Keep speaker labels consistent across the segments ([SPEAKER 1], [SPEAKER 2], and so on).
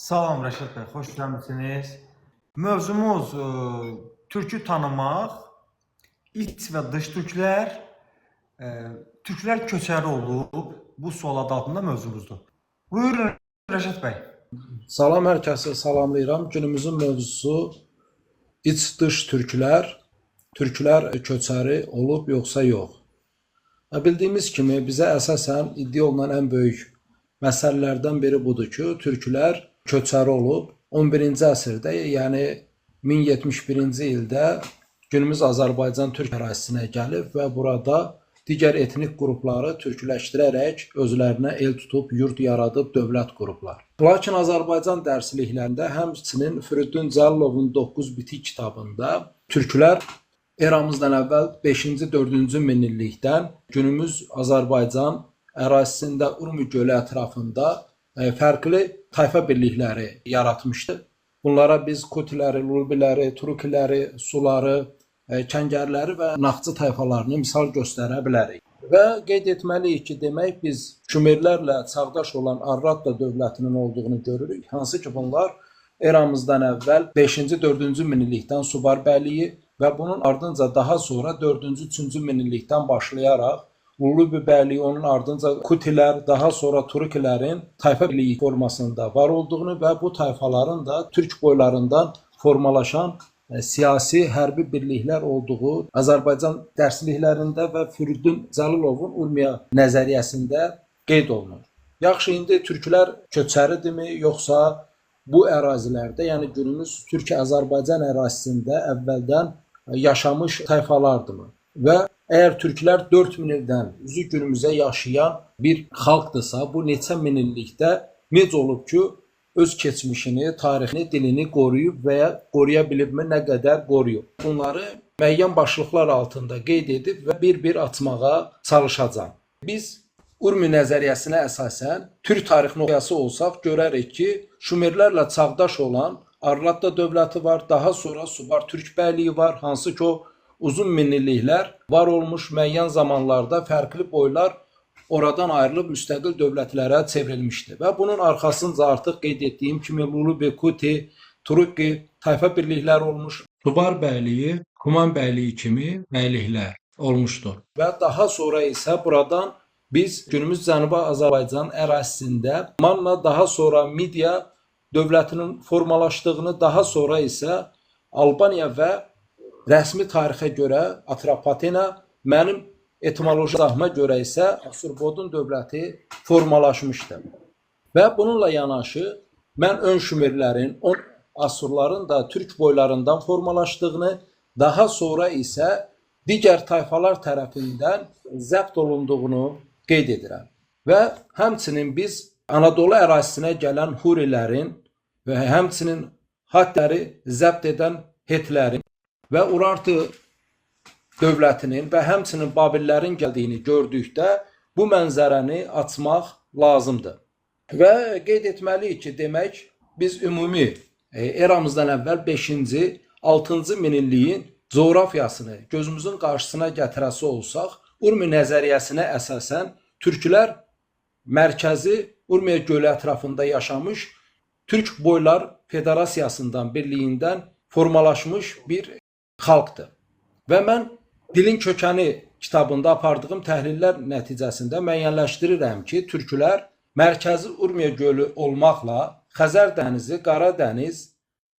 [SPEAKER 1] Salam Rəşad bəy, xoş gəlmisiniz. Mövzumuz türkü tanımaq, iç və dış türklər, türklər köçəri olub. Bu sual adı altında mövzumuzdur. Buyurun Rəşad bəy.
[SPEAKER 2] Salam hər kəsi salamlayıram. Günümüzün mövzusu iç-dış türklər, türklər köçəri olub yoxsa yox? Bildiyimiz kimi bizə əsasən iddia olunan ən böyük məsələlərdən biri budur ki, türklər köçəri olub 11-ci əsrdə, yəni 1071-ci ildə günümüz Azərbaycan türk ərazisinə gəlib və burada digər etnik qrupları türkləşdirərək özlərinə el tutub, yurd yaradıb, dövlət qurublar. Lakin Azərbaycan dərsliklərində, həmçinin Firiddin Cəlilovun 9 bitik kitabında türklər eramızdan əvvəl 5-ci, 4-cü minillikdən günümüz Azərbaycan ərazisində Urmi gölü ətrafında fərqli tayfa birlikləri yaratmışdı. Bunlara biz Kutiləri, Lubiləri, Turukiləri, Suları, Kəngərləri və Naxçı tayfalarını misal göstərə bilərik. Və qeyd etməliyik ki, demək biz Şumerlərlə çağdaş olan Arratta dövlətinin olduğunu görürük. Hansı ki bunlar eramızdan əvvəl 5-ci, 4-cü minillikdən Subar bəyliyi və bunun ardınca daha sonra 4-cü, 3-cü minillikdən başlayaraq Lulubi bəyliyi, onun ardınca Kutilər, daha sonra Turukilərin tayfa birliyi formasında var olduğunu və bu tayfaların da türk boylarından formalaşan siyasi, hərbi birliklər olduğu Azərbaycan dərsliklərində və Firiddin Cəlilovun Urmiya nəzəriyyəsində qeyd olunur. Yaxşı, indi türklər köçəridirmi, yoxsa bu ərazilərdə, yəni günümüz Türkiyə-Azərbaycan ərazisində əvvəldən yaşamış tayfalardırmı? Və əgər türklər 4000 ildən üzü günümüzə yaşayan bir xalqdırsa, bu neçə min illikdə necə olub ki, öz keçmişini, tarixini, dilini qoruyub və ya qoruya bilibmi, nə qədər qoruyub? Bunları müəyyən başlıqlar altında qeyd edib və bir-bir açmağa çalışacağam. Biz Urmi nəzəriyyəsinə əsasən türk tarixini oxuyası olsaq, görərik ki, Şumerlərlə çağdaş olan Arratta dövləti var, daha sonra Subar türk bəyliyi var, hansı ki o uzun minilliklər var olmuş, müəyyən zamanlarda fərqli boylar oradan ayrılıb müstəqil dövlətlərə çevrilmişdi. Və bunun arxasınca artıq qeyd etdiyim kimi Lulubi, Kuti, Turukki tayfa birlikləri olmuş. Subar bəyliyi, Kuman bəyliyi kimi bəyliklər olmuşdur. Və daha sonra isə buradan biz günümüz Cənubi Azərbaycan ərazisində Manna, daha sonra Midiya dövlətinin formalaşdığını, daha sonra isə Albaniya və rəsmi tarixə görə Atropatena, mənim etimoloji izahıma görə isə Asurbodun dövləti formalaşmışdı. Və bununla yanaşı mən ön Şumerlərin, ön Asurların da türk boylarından formalaşdığını, daha sonra isə digər tayfalar tərəfindən zəbt olunduğunu qeyd edirəm. Və həmçinin biz Anadolu ərazisinə gələn Hurilərin və həmçinin Hattləri zəbt edən Hetlərin və Urartu dövlətinin və həmçinin Babillərin gəldiyini gördükdə bu mənzərəni açmaq lazımdır. Və qeyd etməliyik ki, demək biz ümumi eramızdan əvvəl 5-ci, 6-cı minilliyin coğrafiyasını gözümüzün qarşısına gətirəsi olsaq, Urmi nəzəriyyəsinə əsasən türklər mərkəzi Urmiya gölü ətrafında yaşamış Türk boylar federasiyasından, birliyindən formalaşmış bir xalqdır. Və mən Dilin Kökəni kitabında apardığım təhlillər nəticəsində müəyyənləşdirirəm ki, türklər mərkəzi Urmiya gölü olmaqla Xəzər dənizi, Qara dəniz,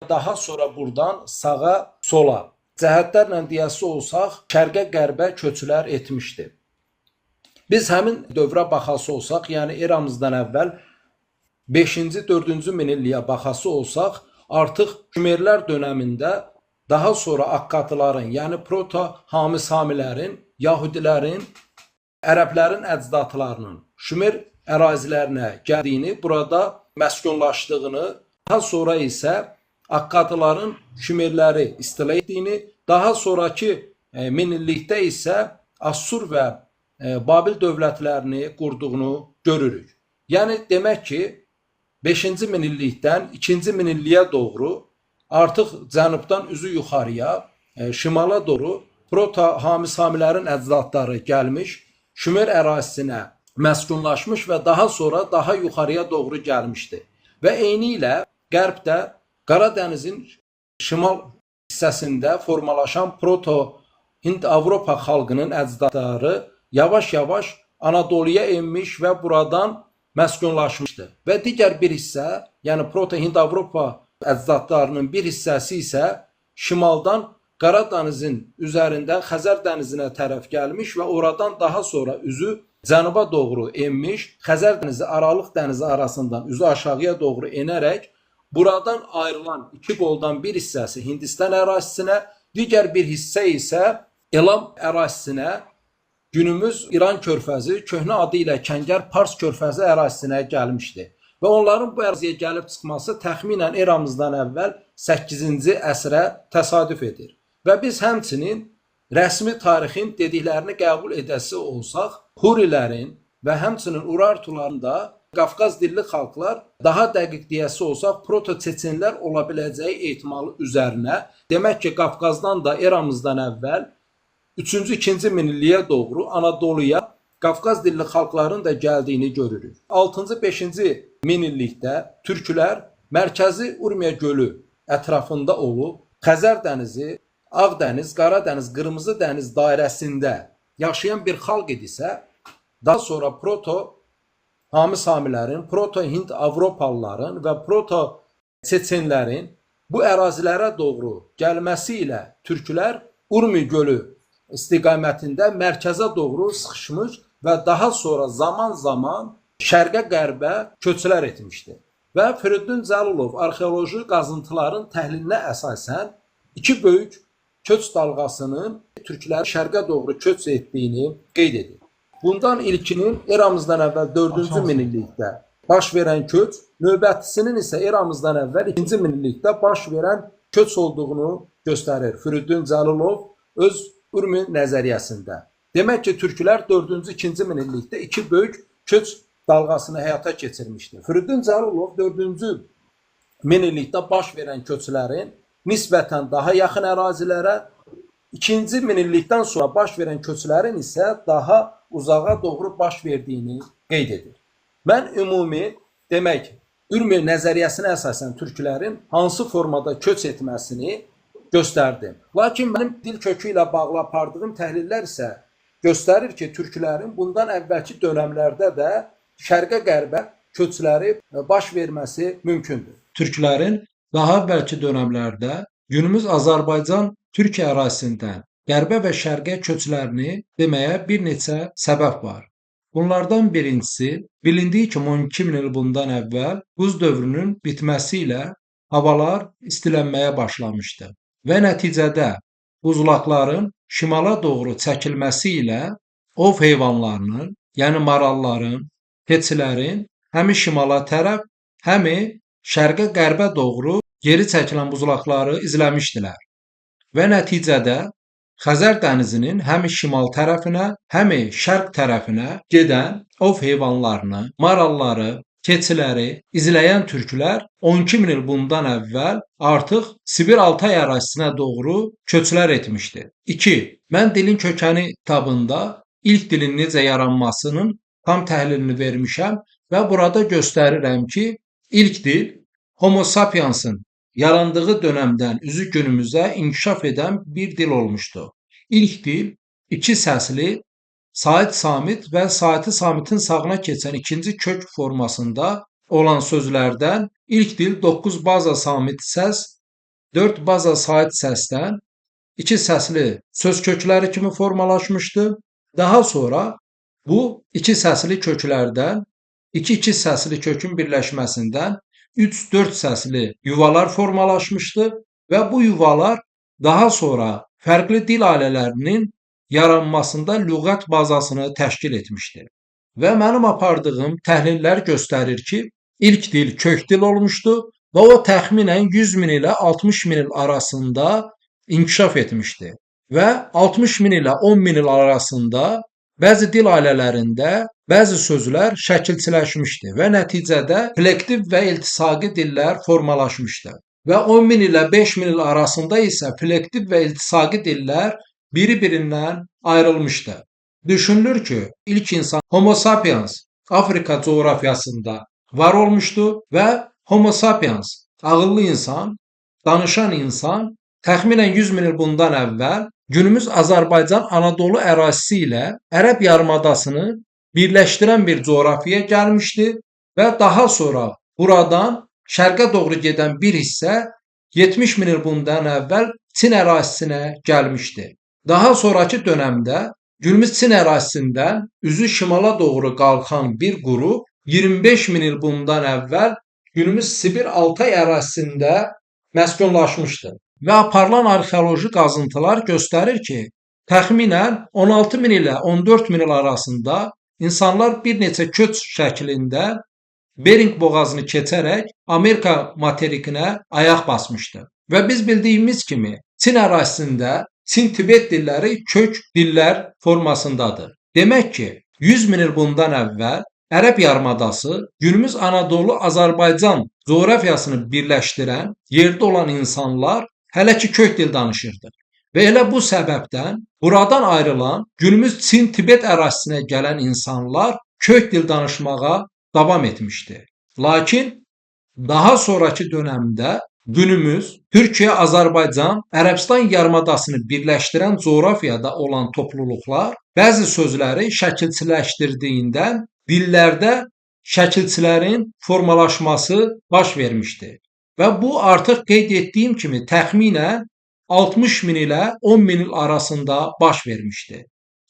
[SPEAKER 2] daha sonra buradan sağa, sola cəhətlərlə deyəsi olsaq, şərqə, qərbə köçlər etmişdi. Biz həmin dövrə baxası olsaq, yəni eramızdan əvvəl 5-ci, 4-cü minilliyə baxası olsaq, artıq Şumerlər dönəmində daha sonra Akkadların, yəni proto-Hami-Samilərin, Yahudilərin, ərəblərin əcdadlarının Şumer ərazilərinə gəldiyini, burada məskunlaşdığını, daha sonra isə Akkadların Şumerləri istila etdiyini, daha sonrakı minillikdə isə Assur və Babil dövlətlərini qurduğunu görürük. Yəni demək ki, 5-ci minillikdən 2-ci minilliyə doğru artıq cənubdan üzü yuxarıya, şimala doğru proto-Hami-Samilərin əcdadları gəlmiş, Şumer ərazisinə məskunlaşmış və daha sonra daha yuxarıya doğru gəlmişdi. Və eyni ilə qərbdə Qara dənizin şimal hissəsində formalaşan Proto-Hind-Avropa xalqının əcdadları yavaş-yavaş Anadoluya enmiş və buradan məskunlaşmışdı. Və digər bir hissə, yəni Proto-Hind-Avropa əcdadlarının bir hissəsi isə şimaldan Qara dənizin üzərindən Xəzər dənizinə tərəf gəlmiş və oradan daha sonra üzü cənuba doğru enmiş, Xəzər dənizi, Aralıq dənizi arasından üzü aşağıya doğru enərək buradan ayrılan iki qoldan bir hissəsi Hindistan ərazisinə, digər bir hissə isə Elam ərazisinə, günümüz İran körfəzi, köhnə adı ilə Kəngər Pars körfəzi ərazisinə gəlmişdi. Və onların bu əraziyə gəlib çıxması təxminən eramızdan əvvəl 8-ci əsrə təsadüf edir. Və biz həmçinin rəsmi tarixin dediklərini qəbul edəsi olsaq, Hurilərin və həmçinin Urartuların da Qafqaz dilli xalqlar, daha dəqiq deyəsi olsaq, proto-çeçenlər ola biləcəyi ehtimalı üzərinə, demək ki, Qafqazdan da eramızdan əvvəl 3-cü, 2-ci minilliyə doğru Anadoluya Qafqaz dilli xalqların da gəldiyini görürük. 6-cı, 5-ci minillikdə türklər mərkəzi Urmiya gölü ətrafında olub, Xəzər dənizi, Ağ dəniz, Qara dəniz, Qırmızı dəniz dairəsində yaşayan bir xalq idisə, daha sonra proto Hami Samilərin, proto-Hind-Avropalıların və proto-Çeçenlərin bu ərazilərə doğru gəlməsi ilə türklər Urmi gölü istiqamətində mərkəzə doğru sıxışmış və daha sonra zaman-zaman şərqə-qərbə köçlər etmişdi. Və Firidun Cəlilov arxeoloji qazıntıların təhlilinə əsasən iki böyük köç dalğasının türklərin şərqə doğru köç etdiyini qeyd edir. Bundan ilkinin eramızdan əvvəl 4-cü minillikdə baş verən köç, növbətisinin isə eramızdan əvvəl 2-ci minillikdə baş verən köç olduğunu göstərir Firidun Cəlilov öz Urmi nəzəriyyəsində. Demək ki, türklər 4-cü, 2-ci minillikdə iki böyük köç dalğasını həyata keçirmişdi. Firidun Cəlilov 4-cü minillikdə baş verən köçlərin nisbətən daha yaxın ərazilərə, 2-ci minillikdən sonra baş verən köçlərin isə daha uzağa doğru baş verdiyini qeyd edir. Mən ümumi, demək, Ürmi nəzəriyyəsinə əsasən türklərin hansı formada köç etməsini göstərdim. Lakin mənim dil kökü ilə bağlı apardığım təhlillər isə göstərir ki, türklərin bundan əvvəlki dönəmlərdə də şərqə-qərbə köçləri baş verməsi mümkündür. Türklərin daha əvvəlki dönəmlərdə günümüz Azərbaycan Türkiyə ərazisindən qərbə və şərqə köçlərini deməyə bir neçə səbəb var. Bunlardan birincisi, bilindiyi kimi 12 min il bundan əvvəl buz dövrünün bitməsi ilə havalar istilənməyə başlamışdı və nəticədə buzlaqların şimala doğru çəkilməsi ilə ov heyvanlarının, yəni maralların, keçilərin həmi şimala tərəf, həmi şərqə-qərbə doğru geri çəkilən buzlaqları izləmişdilər. Və nəticədə Xəzər dənizinin həmi şimal tərəfinə, həmi şərq tərəfinə gedən ov heyvanlarını, maralları, keçiləri izləyən türklər 12 min il bundan əvvəl artıq Sibir-Altay ərazisinə doğru köçlər etmişdi. 2. Mən dilin kökəni kitabında ilk dilin necə yaranmasının tam təhlilini vermişəm və burada göstərirəm ki, ilk dil Homo sapiens'in yarandığı dönəmdən üzü günümüzə inkişaf edən bir dil olmuşdu. İlk dil iki səsli Sait Samit və Saiti Samitin sağına keçən ikinci kök formasında olan sözlərdən ilk dil 9 baza Samit səs, 4 baza Sait səsdən iki səsli söz kökləri kimi formalaşmışdı. Daha sonra bu iki səsli köklərdən iki-iki səsli kökün birləşməsindən 3-4 səsli yuvalar formalaşmışdı və bu yuvalar daha sonra fərqli dil ailələrinin yaranmasında lüğət bazasını təşkil etmişdir. Və mənim apardığım təhlillər göstərir ki, ilk dil kök dil olmuşdu və o təxminən 100 min ilə 60 min il arasında inkişaf etmişdi. Və 60 min ilə 10 min il arasında bəzi dil ailələrində bəzi sözlər şəkilçiləşmişdi və nəticədə flektiv və iltisaqi dillər formalaşmışdı. Və 10 min ilə 5 min il arasında isə flektiv və iltisaqi dillər biri-birindən ayrılmışdı. Düşünülür ki, ilk insan Homo sapiens Afrika coğrafiyasında var olmuşdu və Homo sapiens Ağıllı insan, danışan insan təxminən 100 min il bundan əvvəl günümüz Azərbaycan Anadolu ərazisi ilə Ərəb yarımadasını birləşdirən bir coğrafiyaya gəlmişdi və daha sonra buradan şərqə doğru gedən bir hissə 70 min il bundan əvvəl Çin ərazisinə gəlmişdi. Daha sonrakı dönəmdə günümüz Çin ərazisindən üzü şimala doğru qalxan bir qrup 25 min il bundan əvvəl günümüz Sibir Altay ərazisində məskunlaşmışdı. Və aparılan arxeoloji qazıntılar göstərir ki, təxminən 16 min ilə 14 min il arasında insanlar bir neçə köç şəklində Bering boğazını keçərək Amerika materikinə ayaq basmışdı. Və biz bildiyimiz kimi Çin ərazisində Çin-Tibet dilləri kök dillər formasındadır. Demək ki, 100 min il bundan əvvəl Ərəb yarımadası günümüz Anadolu Azərbaycan coğrafiyasını birləşdirən yerdə olan insanlar hələ ki kök dil danışırdı. Və elə bu səbəbdən buradan ayrılan günümüz Çin-Tibet ərazisinə gələn insanlar kök dil danışmağa davam etmişdi. Lakin daha sonrakı dönəmdə günümüz Türkiyə, Azərbaycan, Ərəbistan yarımadasını birləşdirən coğrafiyada olan topluluqlar bəzi sözləri şəkilçiləşdirdiyindən dillərdə şəkilçilərin formalaşması baş vermişdi. Və bu artıq qeyd etdiyim kimi təxminən 60 min ilə 10 min il arasında baş vermişdi.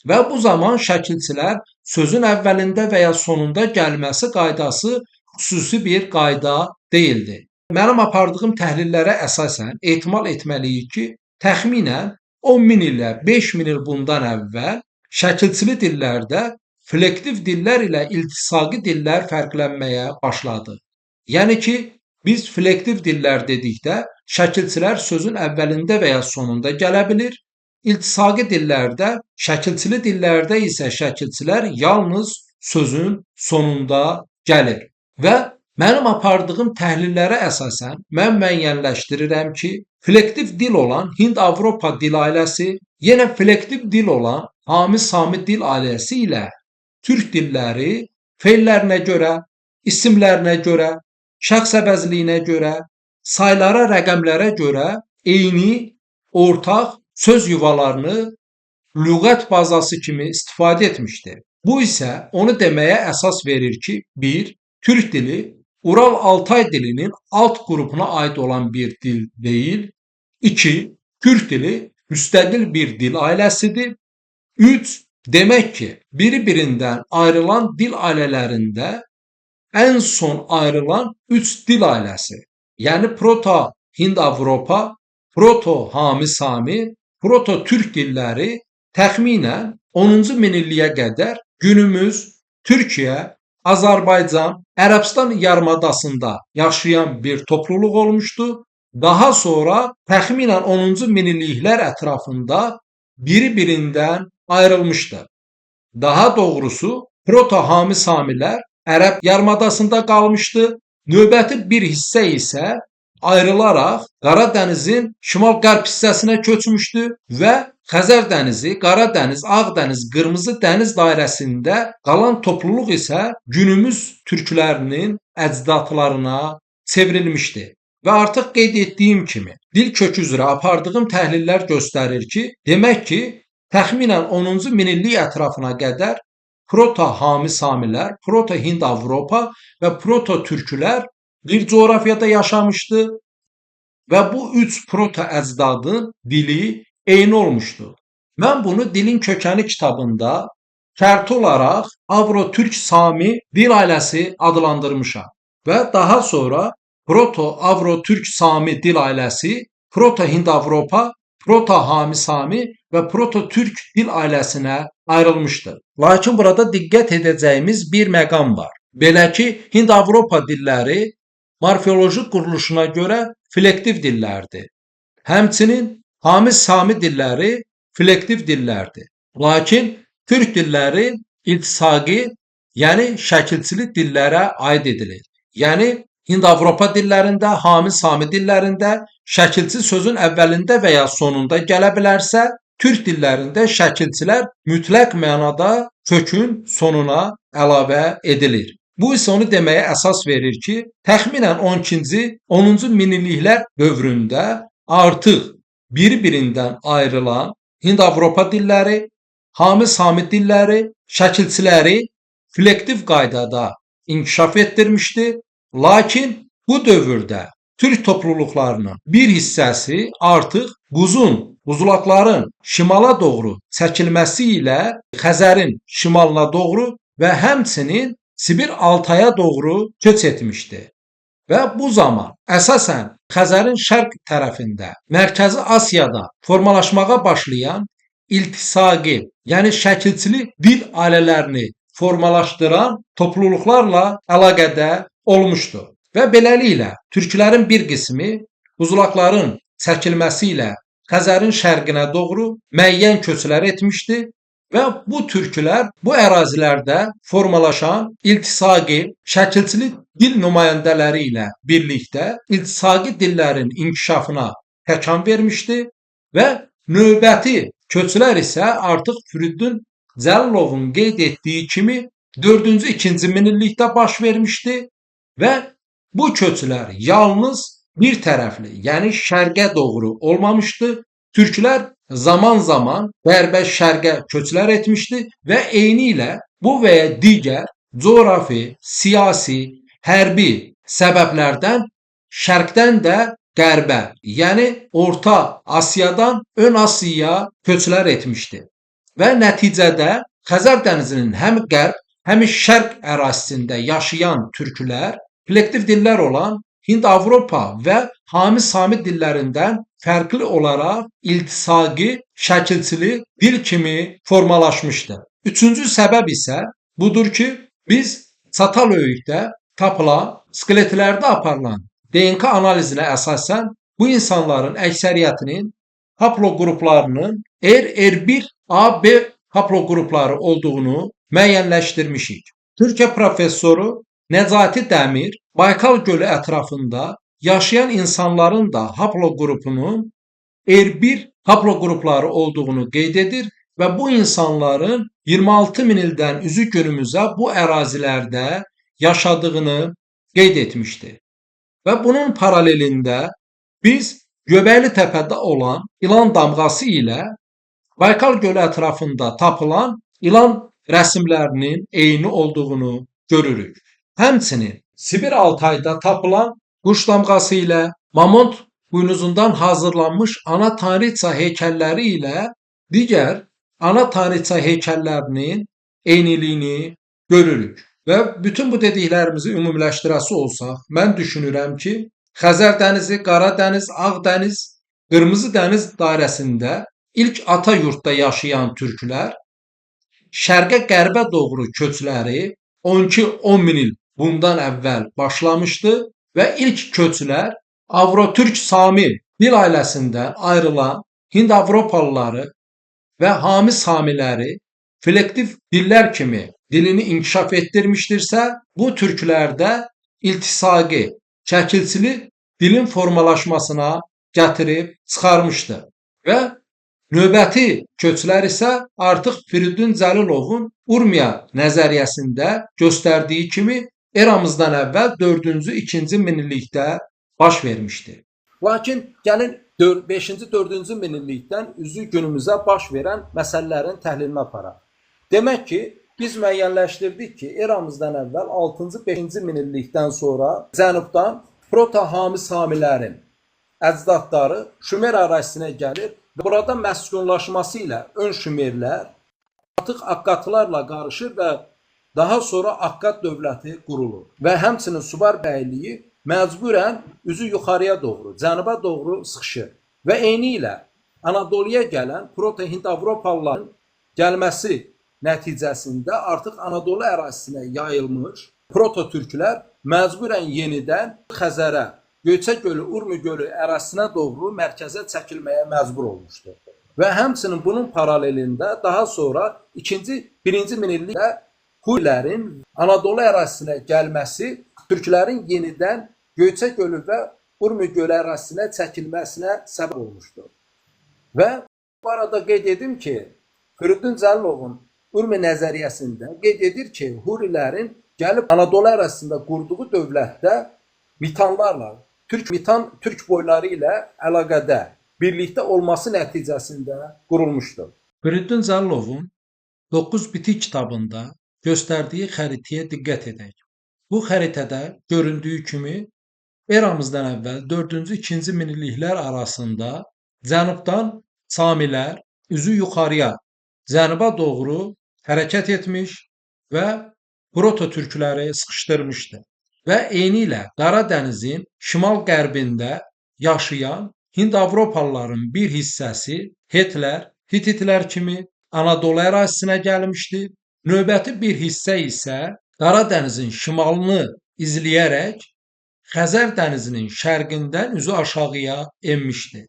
[SPEAKER 2] Və bu zaman şəkilçilər sözün əvvəlində və ya sonunda gəlməsi qaydası xüsusi bir qayda deyildi. Mənim apardığım təhlillərə əsasən ehtimal etməliyik ki, təxminən 10 min ilə 5 min il bundan əvvəl şəkilçili dillərdə flektiv dillər ilə iltisaqi dillər fərqlənməyə başladı. Yəni ki, biz flektiv dillər dedikdə şəkilçilər sözün əvvəlində və ya sonunda gələ bilir. İltisaqi dillərdə, şəkilçili dillərdə isə şəkilçilər yalnız sözün sonunda gəlir. Və mənim apardığım təhlillərə əsasən mən müəyyənləşdirirəm ki, flektiv dil olan Hind-Avropa dil ailəsi, yenə flektiv dil olan Hami-Sami dil ailəsi ilə türk dilləri feillərinə görə, isimlərinə görə, şəxs əvəzliyinə görə, saylara, rəqəmlərə görə eyni ortaq söz yuvalarını lüğət bazası kimi istifadə etmişdir. Bu isə onu deməyə əsas verir ki, 1. Türk dili Ural-Altay dilinin alt qrupuna aid olan bir dil deyil. 2. Türk dili müstəqil bir dil ailəsidir. 3. Demək ki, biri-birindən ayrılan dil ailələrində ən son ayrılan 3 dil ailəsi, yəni Proto-Hind-Avropa, Proto-Hami-Sami, Proto-Türk dilləri təxminən 10-cu minilliyə qədər günümüz Türkiyə, Azərbaycan, Ərəbistan yarımadasında yaşayan bir topluluq olmuşdu. Daha sonra təxminən 10-cu minilliklər ətrafında biri-birindən ayrılmışdı. Daha doğrusu Proto-Hami-Samilər Ərəb yarımadasında qalmışdı. Növbəti bir hissə isə ayrılaraq Qara dənizin şimal-qərb hissəsinə köçmüşdü və Xəzər dənizi, Qara dəniz, Ağ dəniz, Qırmızı dəniz dairəsində qalan topluluq isə günümüz türklərinin əcdadlarına çevrilmişdi. Və artıq qeyd etdiyim kimi, dil kökü üzrə apardığım təhlillər göstərir ki, demək ki, təxminən 10-cu minillik ətrafına qədər Proto-Hami-Samilər, Proto-Hind-Avropa və Proto-Türkülər bir coğrafiyada yaşamışdı və bu üç proto-əcdadın dili eyni olmuşdu. Mən bunu Dilin Kökəni kitabında şərti olaraq Avro-Türk-Sami dil ailəsi adlandırmışam və daha sonra Proto-Avro-Türk-Sami dil ailəsi Proto-Hind-Avropa, Proto-Hami-Sami və Proto-Türk dil ailəsinə ayrılmışdır. Lakin burada diqqət edəcəyimiz bir məqam var. Belə ki, Hind-Avropa dilləri morfoloji quruluşuna görə flektiv dillərdir. Həmçinin Hami-Sami dilləri flektiv dillərdir. Lakin türk dilləri iltisaqi, yəni şəkilçili dillərə aid edilir. Yəni Hind-Avropa dillərində, Hami-Sami dillərində şəkilçi sözün əvvəlində və ya sonunda gələ bilərsə, türk dillərində şəkilçilər mütləq mənada kökün sonuna əlavə edilir. Bu isə onu deməyə əsas verir ki, təxminən 12-ci, 10-cu minilliklər dövründə artıq bir-birindən ayrılan Hind-Avropa dilləri, Hami-Sami dilləri, şəkilçiləri flektiv qaydada inkişaf etdirmişdi. Lakin bu dövrdə türk topluluqlarının bir hissəsi artıq buzlaqların şimala doğru çəkilməsi ilə Xəzərin şimalına doğru və həmçinin Sibir Altaya doğru köç etmişdi. Və bu zaman əsasən Xəzərin şərq tərəfində, Mərkəzi Asiyada formalaşmağa başlayan iltisaqi, yəni şəkilçili dil ailələrini formalaşdıran topluluqlarla əlaqədə olmuşdu. Və beləliklə türklərin bir qismi buzlaqların çəkilməsi ilə Xəzərin şərqinə doğru müəyyən köçlər etmişdi və bu türklər bu ərazilərdə formalaşan iltisaqi, şəkilçili dil nümayəndələri ilə birlikdə iltisaqi dillərin inkişafına təkan vermişdi və növbəti köçlər isə artıq Firidun Cəlilovun qeyd etdiyi kimi 4-cü, 2-ci minillikdə baş vermişdi və bu köçlər yalnız bir tərəfli, yəni şərqə doğru olmamışdı. Türklər zaman-zaman qərbə, şərqə köçlər etmişdi və eyni ilə bu və ya digər coğrafi, siyasi, hərbi səbəblərdən şərqdən də qərbə, yəni Orta Asiyadan Ön Asiyaya köçlər etmişdi. Və nəticədə Xəzər dənizinin həm qərb, həm şərq ərazisində yaşayan türklər kollektiv dillər olan Hind-Avropa və Hami-Sami dillərindən fərqli olaraq iltisaqi, şəkilçili dil kimi formalaşmışdı. Üçüncü səbəb isə budur ki, biz Çatalhöyükdə tapılan skeletlərdə aparılan DNK analizinə əsasən bu insanların əksəriyyətinin haploqruplarının R, R1, A, B haploqrupları olduğunu müəyyənləşdirmişik. Türkiyə professoru Nəcati Dəmir Baykal gölü ətrafında yaşayan insanların da haploqrupunun R1 haploqrupları olduğunu qeyd edir və bu insanların 26 min ildən üzü günümüzə bu ərazilərdə yaşadığını qeyd etmişdi. Və bunun paralelində biz Göbəkli Təpədə olan ilan damğası ilə Baykal gölü ətrafında tapılan ilan rəsimlərinin eyni olduğunu görürük. Həmçinin Sibir Altayda tapılan quş damğası ilə mamont buynuzundan hazırlanmış ana tanriça heykəlləri ilə digər ana tanriça heykəllərinin eyniliyini görürük. Və bütün bu dediklərimizi ümumiləşdirəsi olsaq, mən düşünürəm ki, Xəzər dənizi, Qara dəniz, Ağ dəniz, Qırmızı dəniz dairəsində ilk ata yurdda yaşayan türklər şərqə qərbə doğru köçləri 12-10 min il bundan əvvəl başlamışdı və ilk köçlər Avrotürk Sami dil ailəsindən ayrılan Hind-Avropalıları və Hami Samiləri flektiv dillər kimi dilini inkişaf etdirmişdirsə, bu türklərdə iltisaqi, şəkilçili dilin formalaşmasına gətirib çıxarmışdı. Və növbəti köçlər isə artıq Firidun Cəlilovun Urmiya nəzəriyyəsində göstərdiyi kimi eramızdan əvvəl 4-cü, 2-ci minillikdə baş vermişdi. Lakin gəlin 5-ci, 4-cü minillikdən üzü günümüzə baş verən məsələlərin təhlilini aparaq. Demək ki, biz müəyyənləşdirdik ki, eramızdan əvvəl 6-cı, 5-ci minillikdən sonra cənubdan proto-Hami-Samilərin əcdadları Şumer ərazisinə gəlir və burada məskunlaşması ilə ön Şumerlər artıq Akkadlarla qarışır və daha sonra Akkad dövləti qurulur. Və həmçinin Subar bəyliyi məcburən üzü yuxarıya doğru, cənuba doğru sıxışır. Və eyni ilə Anadoluya gələn proto-Hind-Avropalıların gəlməsi nəticəsində artıq Anadolu ərazisinə yayılmış proto-türklər məcburən yenidən Xəzərə, Göyçə gölü, Urmi gölü ərazisinə doğru mərkəzə çəkilməyə məcbur olmuşdur. Və həmçinin bunun paralelində daha sonra 2-ci, 1-ci minillikdə Hurilərin Anadolu ərazisinə gəlməsi türklərin yenidən Göyçə gölü və Urmi gölü ərazisinə çəkilməsinə səbəb olmuşdur. Və bu arada qeyd edim ki, Firidun Cəlilovun Urmi nəzəriyyəsində qeyd edir ki, Hurilərin Gəlib Anadolu ərazisində qurduğu dövlətdə Mitanlarla, Türk Mitan Türk boyları ilə əlaqədə birlikdə olması nəticəsində qurulmuşdur.
[SPEAKER 3] Firiddin Cəlilovun 9 bitik kitabında göstərdiyi xəritəyə diqqət edək. Bu xəritədə göründüyü kimi eramızdan əvvəl 4-cü, 2-ci minilliklər arasında cənubdan Samilər üzü yuxarıya, cənuba doğru hərəkət etmiş və proto-türkləri sıxışdırmışdı. Və eynilə Qara dənizin şimal-qərbində yaşayan Hind-Avropalıların bir hissəsi Hetlər, Hititlər kimi Anadolu ərazisinə gəlmişdi. Növbəti bir hissə isə Qara dənizin şimalını izləyərək Xəzər dənizinin şərqindən üzü aşağıya enmişdi.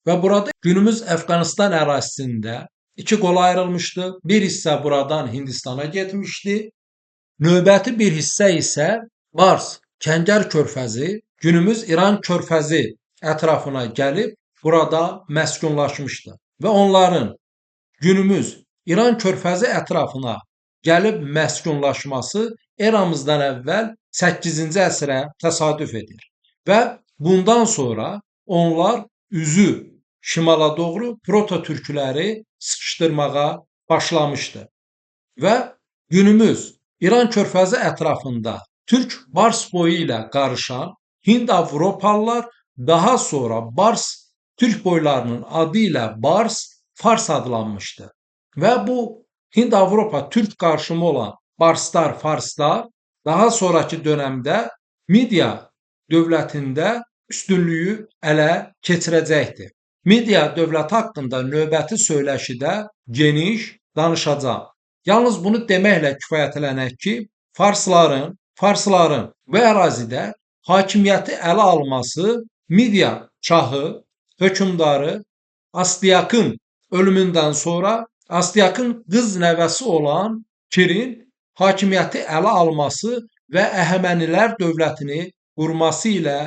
[SPEAKER 3] Və burada günümüz Əfqanıstan ərazisində iki qola ayrılmışdı. Bir hissə buradan Hindistana getmişdi. Növbəti bir hissə isə Bars, Kəngər körfəzi, günümüz İran körfəzi ətrafına gəlib burada məskunlaşmışdı. Və onların günümüz İran körfəzi ətrafına gəlib məskunlaşması eramızdan əvvəl 8-ci əsrə təsadüf edir. Və bundan sonra onlar üzü şimala doğru proto-türkləri sıxışdırmağa başlamışdı. Və günümüz İran körfəzi ətrafında Türk Bars boyu ilə qarışan Hind-Avropalılar daha sonra Bars Türk boylarının adı ilə Bars Fars adlanmışdı. Və bu Hind-Avropa Türk qarışımı olan Barslar, Farslar daha sonraki dönəmdə Midiya dövlətində üstünlüyü ələ keçirəcəkdir. Midiya dövləti haqqında növbəti söyləşidə geniş danışacağam. Yalnız bunu deməklə kifayətlənək ki, Farsların bu ərazidə hakimiyyəti ələ alması Midiya şahı, hökmdarı Astiakın ölümündən sonra Astiakın qız nəvəsi olan Kirin hakimiyyəti ələ alması və Əhəmənilər dövlətini qurması ilə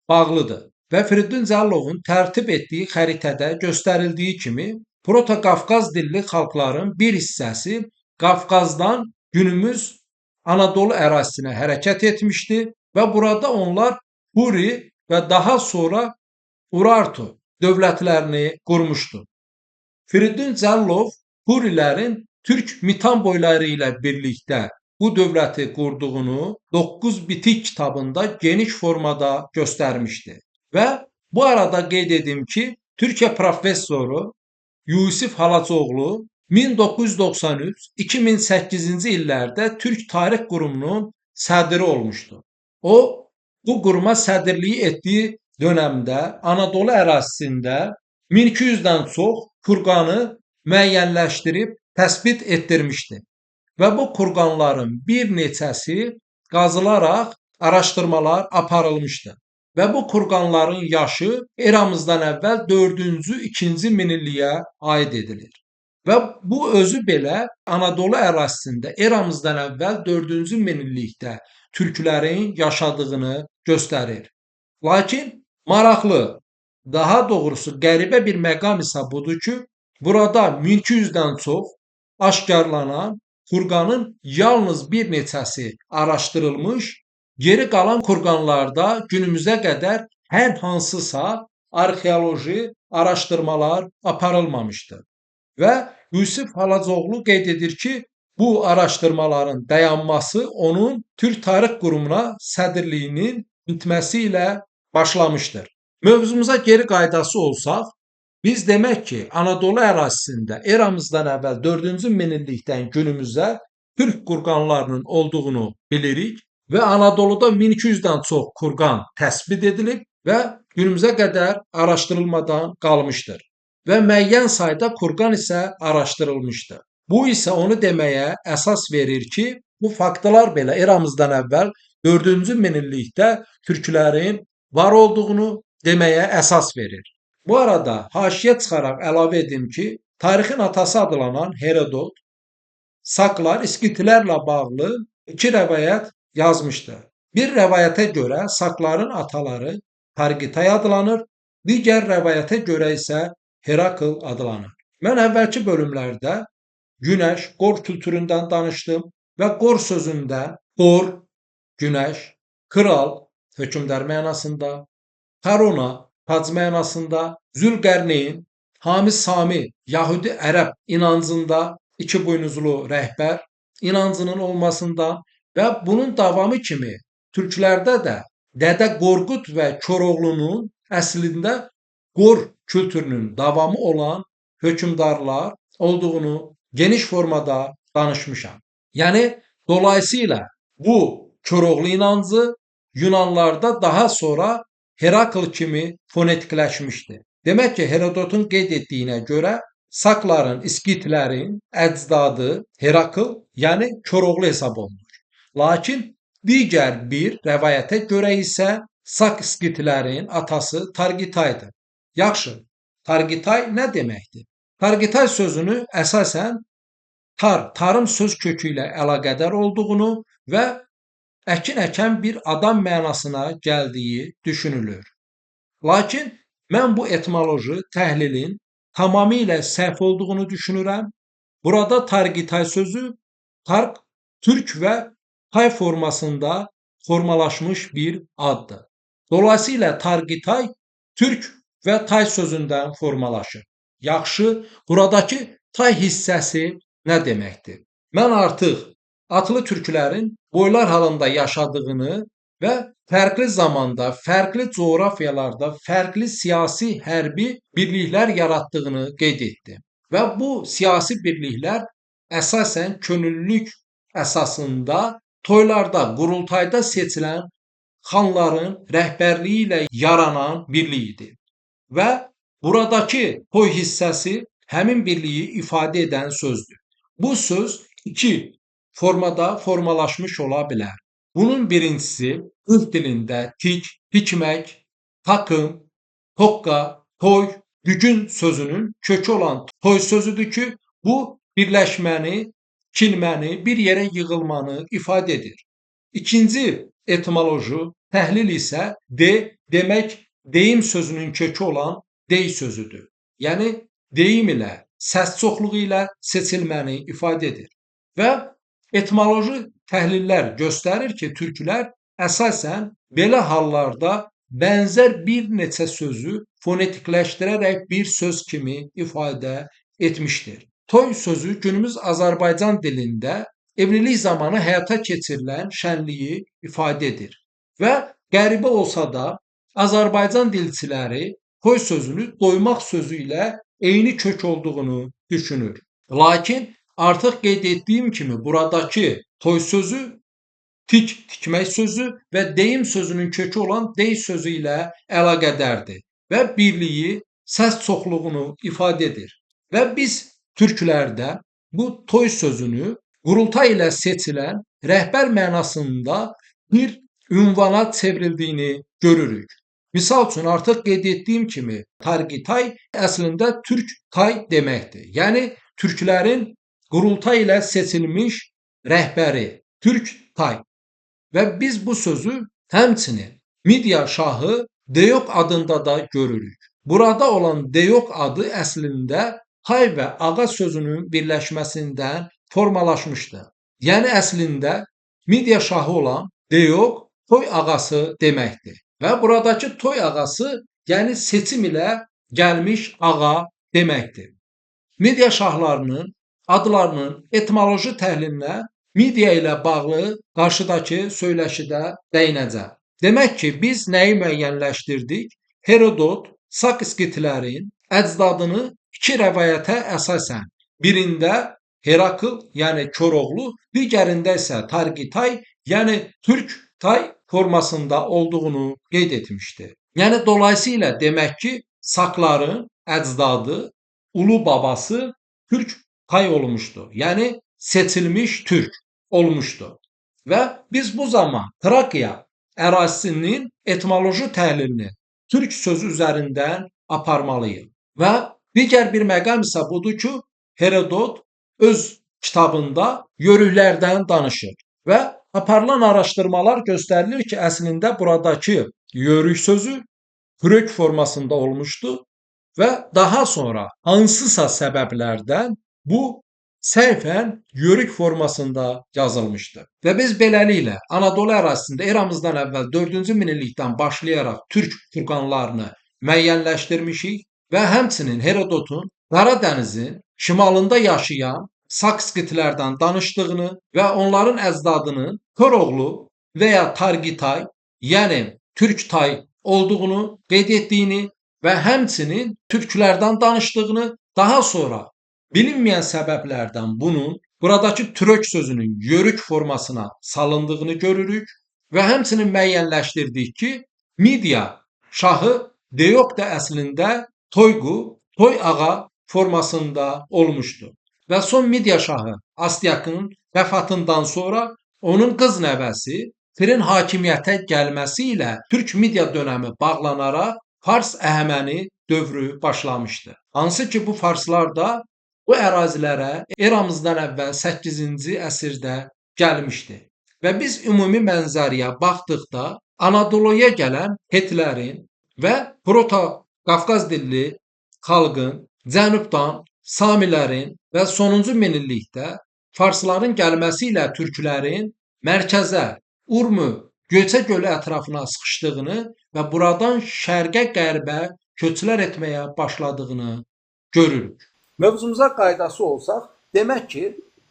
[SPEAKER 3] bağlıdır. Və Firiddin Cəlilovun tərtib etdiyi xəritədə göstərildiyi kimi Proto-Qafqaz dilli xalqların bir hissəsi Qafqazdan günümüz Anadolu ərazisinə hərəkət etmişdi və burada onlar Huri və daha sonra Urartu dövlətlərini qurmuşdu. Firiddin Cəlilov Hurilərin Türk Mitan boyları ilə birlikdə bu dövləti qurduğunu 9 bitik kitabında geniş formada göstərmişdi. Və bu arada qeyd edim ki, Türkiyə professoru Yusif Halaçoğlu 1993-2008-ci illərdə Türk Tarix Qurumunun sədri olmuşdu. O, bu quruma sədrliyi etdiyi dönəmdə Anadolu ərazisində 1200-dən çox kurqanı müəyyənləşdirib təsbit etdirmişdi. Və bu kurqanların bir neçəsi qazılaraq araşdırmalar aparılmışdı. Və bu kurqanların yaşı eramızdan əvvəl 4-cü, 2-ci minilliyə aid edilir. Və bu özü belə Anadolu ərazisində eramızdan əvvəl 4-cü minillikdə türklərin yaşadığını göstərir. Lakin maraqlı, daha doğrusu qəribə bir məqam isə budur ki, burada 1200-dən çox aşkarlanan kurqanın yalnız bir neçəsi araşdırılmış, geri qalan kurqanlarda günümüzə qədər hər hansısa arxeoloji araşdırmalar aparılmamışdır. Və Yusif Halaçoğlu qeyd edir ki, bu araşdırmaların dayanması onun Türk Tarix Qurumuna sədrliyinin bitməsi ilə başlamışdır. Mövzumuza geri qaydası olsaq, biz demək ki, Anadolu ərazisində eramızdan əvvəl 4-cü minillikdən günümüzə Türk kurqanlarının olduğunu bilirik və Anadoluda 1200-dən çox kurqan təsbit edilib və günümüzə qədər araşdırılmadan qalmışdır. Və müəyyən sayda kurqan isə araşdırılmışdır. Bu isə onu deməyə əsas verir ki, bu faktlar belə eramızdan əvvəl 4-cü minillikdə türklərin var olduğunu deməyə əsas verir. Bu arada haşiyə çıxaraq əlavə edim ki, tarixin atası adlanan Herodot, Saklar İskitlərlə bağlı iki rəvayət yazmışdır. Bir rəvayətə görə Sakların ataları Targitay adlanır, digər rəvayətə görə isə Herakl adlanır. Mən əvvəlki bölümlərdə günəş, qor kültüründən danışdım və qor sözündə Qor, günəş, kral, hökmdar mənasında, Korona, tac mənasında, Zülqərneyn, Hami Sami, Yahudi ərəb inancında iki buynuzlu rəhbər inancının olmasında və bunun davamı kimi türklərdə də Dədə Qorqud və Koroğlunun əslində Qor kültürünün davamı olan hökmdarlar olduğunu geniş formada danışmışam. Yəni, dolayısıyla bu Koroğlu inancı Yunanlarda daha sonra Herakl kimi fonetikləşmişdi. Demək ki, Herodotun qeyd etdiyinə görə Sakların, İskitlərin əcdadı Herakl, yəni Koroğlu hesab olunur. Lakin digər bir rəvayətə görə isə Sak İskitlərin atası Targitaydır. Yaxşı, Targitay nə deməkdir? Targitay sözünü əsasən tar, tarım söz kökü ilə əlaqədar olduğunu və əkin əkən bir adam mənasına gəldiyi düşünülür. Lakin mən bu etimoloji təhlilin tamamilə səhv olduğunu düşünürəm. Burada Targitay sözü Targ, türk və tay formasında formalaşmış bir addır. Dolayısıyla Targitay türk və tay sözündən formalaşır. Yaxşı, buradakı tay hissəsi nə deməkdir? Mən artıq atlı türklərin boylar halında yaşadığını və fərqli zamanda, fərqli coğrafiyalarda, fərqli siyasi hərbi birliklər yaratdığını qeyd etdim. Və bu siyasi birliklər əsasən könüllülük əsasında toylarda, qurultayda seçilən xanların rəhbərliyi ilə yaranan birlik idi. Və buradakı toy hissəsi həmin birliyi ifadə edən sözdür. Bu söz iki formada formalaşmış ola bilər. Bunun birincisi ırq dilində tik, tikmək, takım, tokka, toy, dügün sözünün kökü olan toy sözüdür ki, bu birləşməni, tikilməni, bir yerə yığılmanı ifadə edir. İkinci etimoloji təhlil isə de, demək, deyim sözünün kökü olan dey sözüdür. Yəni deyim ilə, səs çoxluğu ilə seçilməni ifadə edir. Və etimoloji təhlillər göstərir ki, türklər əsasən belə hallarda bənzər bir neçə sözü fonetikləşdirərək bir söz kimi ifadə etmişdir. Toy sözü günümüz Azərbaycan dilində evlilik zamanı həyata keçirilən şənliyi ifadə edir. Və qəribə olsa da Azərbaycan dilçiləri toy sözünü doymaq sözü ilə eyni kök olduğunu düşünür. Lakin artıq qeyd etdiyim kimi buradakı toy sözü tik, tikmək sözü və deyim sözünün kökü olan dey sözü ilə əlaqədardır və birliyi, səs çoxluğunu ifadə edir. Və biz türklərdə bu toy sözünü qurultay ilə seçilən rəhbər mənasında bir ünvana çevrildiyini görürük. Misal üçün, artıq qeyd etdiyim kimi Targitay əslində türk tay deməkdir. Yəni türklərin qurultay ilə seçilmiş rəhbəri türk tay. Və biz bu sözü həmçinin Midiya şahı Deyok adında da görürük. Burada olan Deyok adı əslində tay və ağa sözünün birləşməsindən formalaşmışdır. Yəni əslində Midiya şahı olan Deyok toy ağası deməkdir. Və buradakı toy ağası, yəni seçim ilə gəlmiş ağa deməkdir. Midiya şahlarının adlarının etimoloji təhlilinə Midiya ilə bağlı qarşıdakı söyləşidə dəyinəcəm. Demək ki, biz nəyi müəyyənləşdirdik? Herodot Sak İskitlərin əcdadını iki rəvayətə əsasən, birində Herakl, yəni Koroğlu, digərində isə Targitay, yəni türk tay formasında olduğunu qeyd etmişdi. Yəni dolayısıyla demək ki, Sakların əcdadı, ulu babası türk tay olmuşdu. Yəni seçilmiş türk olmuşdu. Və biz bu zaman Trakya ərazisinin etimoloji təhlilini türk sözü üzərindən aparmalıyıq. Və digər bir məqam isə budur ki, Herodot öz kitabında yörüklərdən danışır və aparılan araşdırmalar göstərilir ki, əslində buradakı yörük sözü hürök formasında olmuşdu və daha sonra hansısa səbəblərdən bu səhifən yörük formasında yazılmışdı. Və biz beləliklə Anadolu ərazisində eramızdan əvvəl 4-cü minillikdən başlayaraq türk kurqanlarını müəyyənləşdirmişik və həmçinin Herodotun Qara dənizin şimalında yaşayan Sakskitlərdən danışdığını və onların əcdadının Koroğlu və ya Targitay, yəni Türktay olduğunu qeyd etdiyini və həmçinin türklərdən danışdığını, daha sonra bilinməyən səbəblərdən bunun buradakı türök sözünün yörük formasına salındığını görürük və həmçinin müəyyənləşdirdik ki, Midiya şahı Deok da əslində Toyqu, Toy ağa formasında olmuşdu. Və son Midiya şahı Astiakın vəfatından sonra onun qız nəvəsi Firin hakimiyyətə gəlməsi ilə Türk Midiya dönəmi bağlanaraq Fars Əhəməni dövrü başlamışdı. Hansı ki bu farslar da bu ərazilərə eramızdan əvvəl 8-ci əsrdə gəlmişdi. Və biz ümumi mənzərəyə baxdıqda Anadoluya gələn Hetlərin və Proto-Qafqaz dilli xalqın, cənubdan Samilərin və sonuncu minillikdə farsların gəlməsi ilə türklərin mərkəzə, Urmu, Göyçə gölü ətrafına sıxışdığını və buradan şərqə-qərbə köçlər etməyə başladığını görürük.
[SPEAKER 2] Mövzumuza qaydası olsaq, demək ki,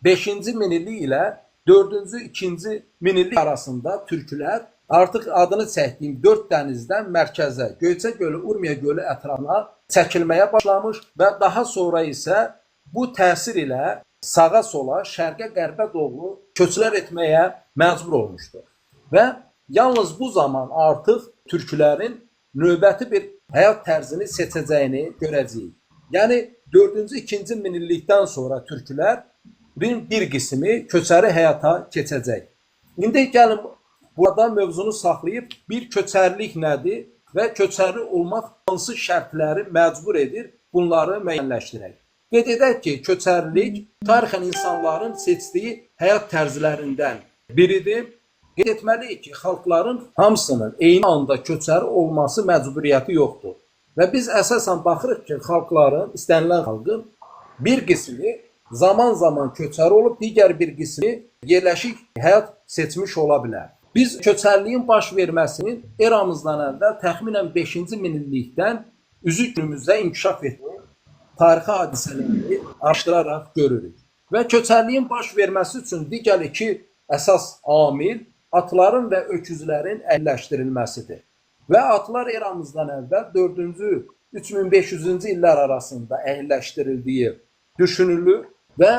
[SPEAKER 2] 5-ci minillik ilə 4-cü, 2-ci minillik arasında türklər artıq adını çəkdiyim 4 dənizdən mərkəzə, Göyçə gölü, Urmiya gölü ətrafına çəkilməyə başlamış və daha sonra isə bu təsir ilə sağa sola, şərqə, qərbə doğru köçlər etməyə məcbur olmuşdur. Və yalnız bu zaman artıq türklərin növbəti bir həyat tərzini seçəcəyini görəcəyik. Yəni 4-cü, 2-ci minillikdən sonra türklərin bir qismi köçəri həyata keçəcək. İndi gəlin burada mövzunu saxlayıb bir köçərilik nədir və köçəri olmaq hansı şərtləri məcbur edir, bunları müəyyənləşdirək. Qeyd edək ki, köçərilik tarixən insanların seçdiyi həyat tərzlərindən biridir. Qeyd etməliyik ki, xalqların hamısının eyni anda köçəri olması məcburiyyəti yoxdur. Və biz əsasən baxırıq ki, xalqların, istənilən xalqın bir qismi zaman-zaman köçəri olub, digər bir qismi yerləşik həyat seçmiş ola bilər. Biz köçəriliyin baş verməsinin eramızdan əvvəl təxminən 5-ci minillikdən üzü günümüzdə inkişaf etdiyi tarixi hadisələri araşdıraraq görürük. Və köçəriliyin baş verməsi üçün digər iki əsas amil atların və öküzlərin əhəlləşdirilməsidir. Və atlar eramızdan əvvəl 4-cü, 3500-cü illər arasında əhəlləşdirildiyi düşünülür və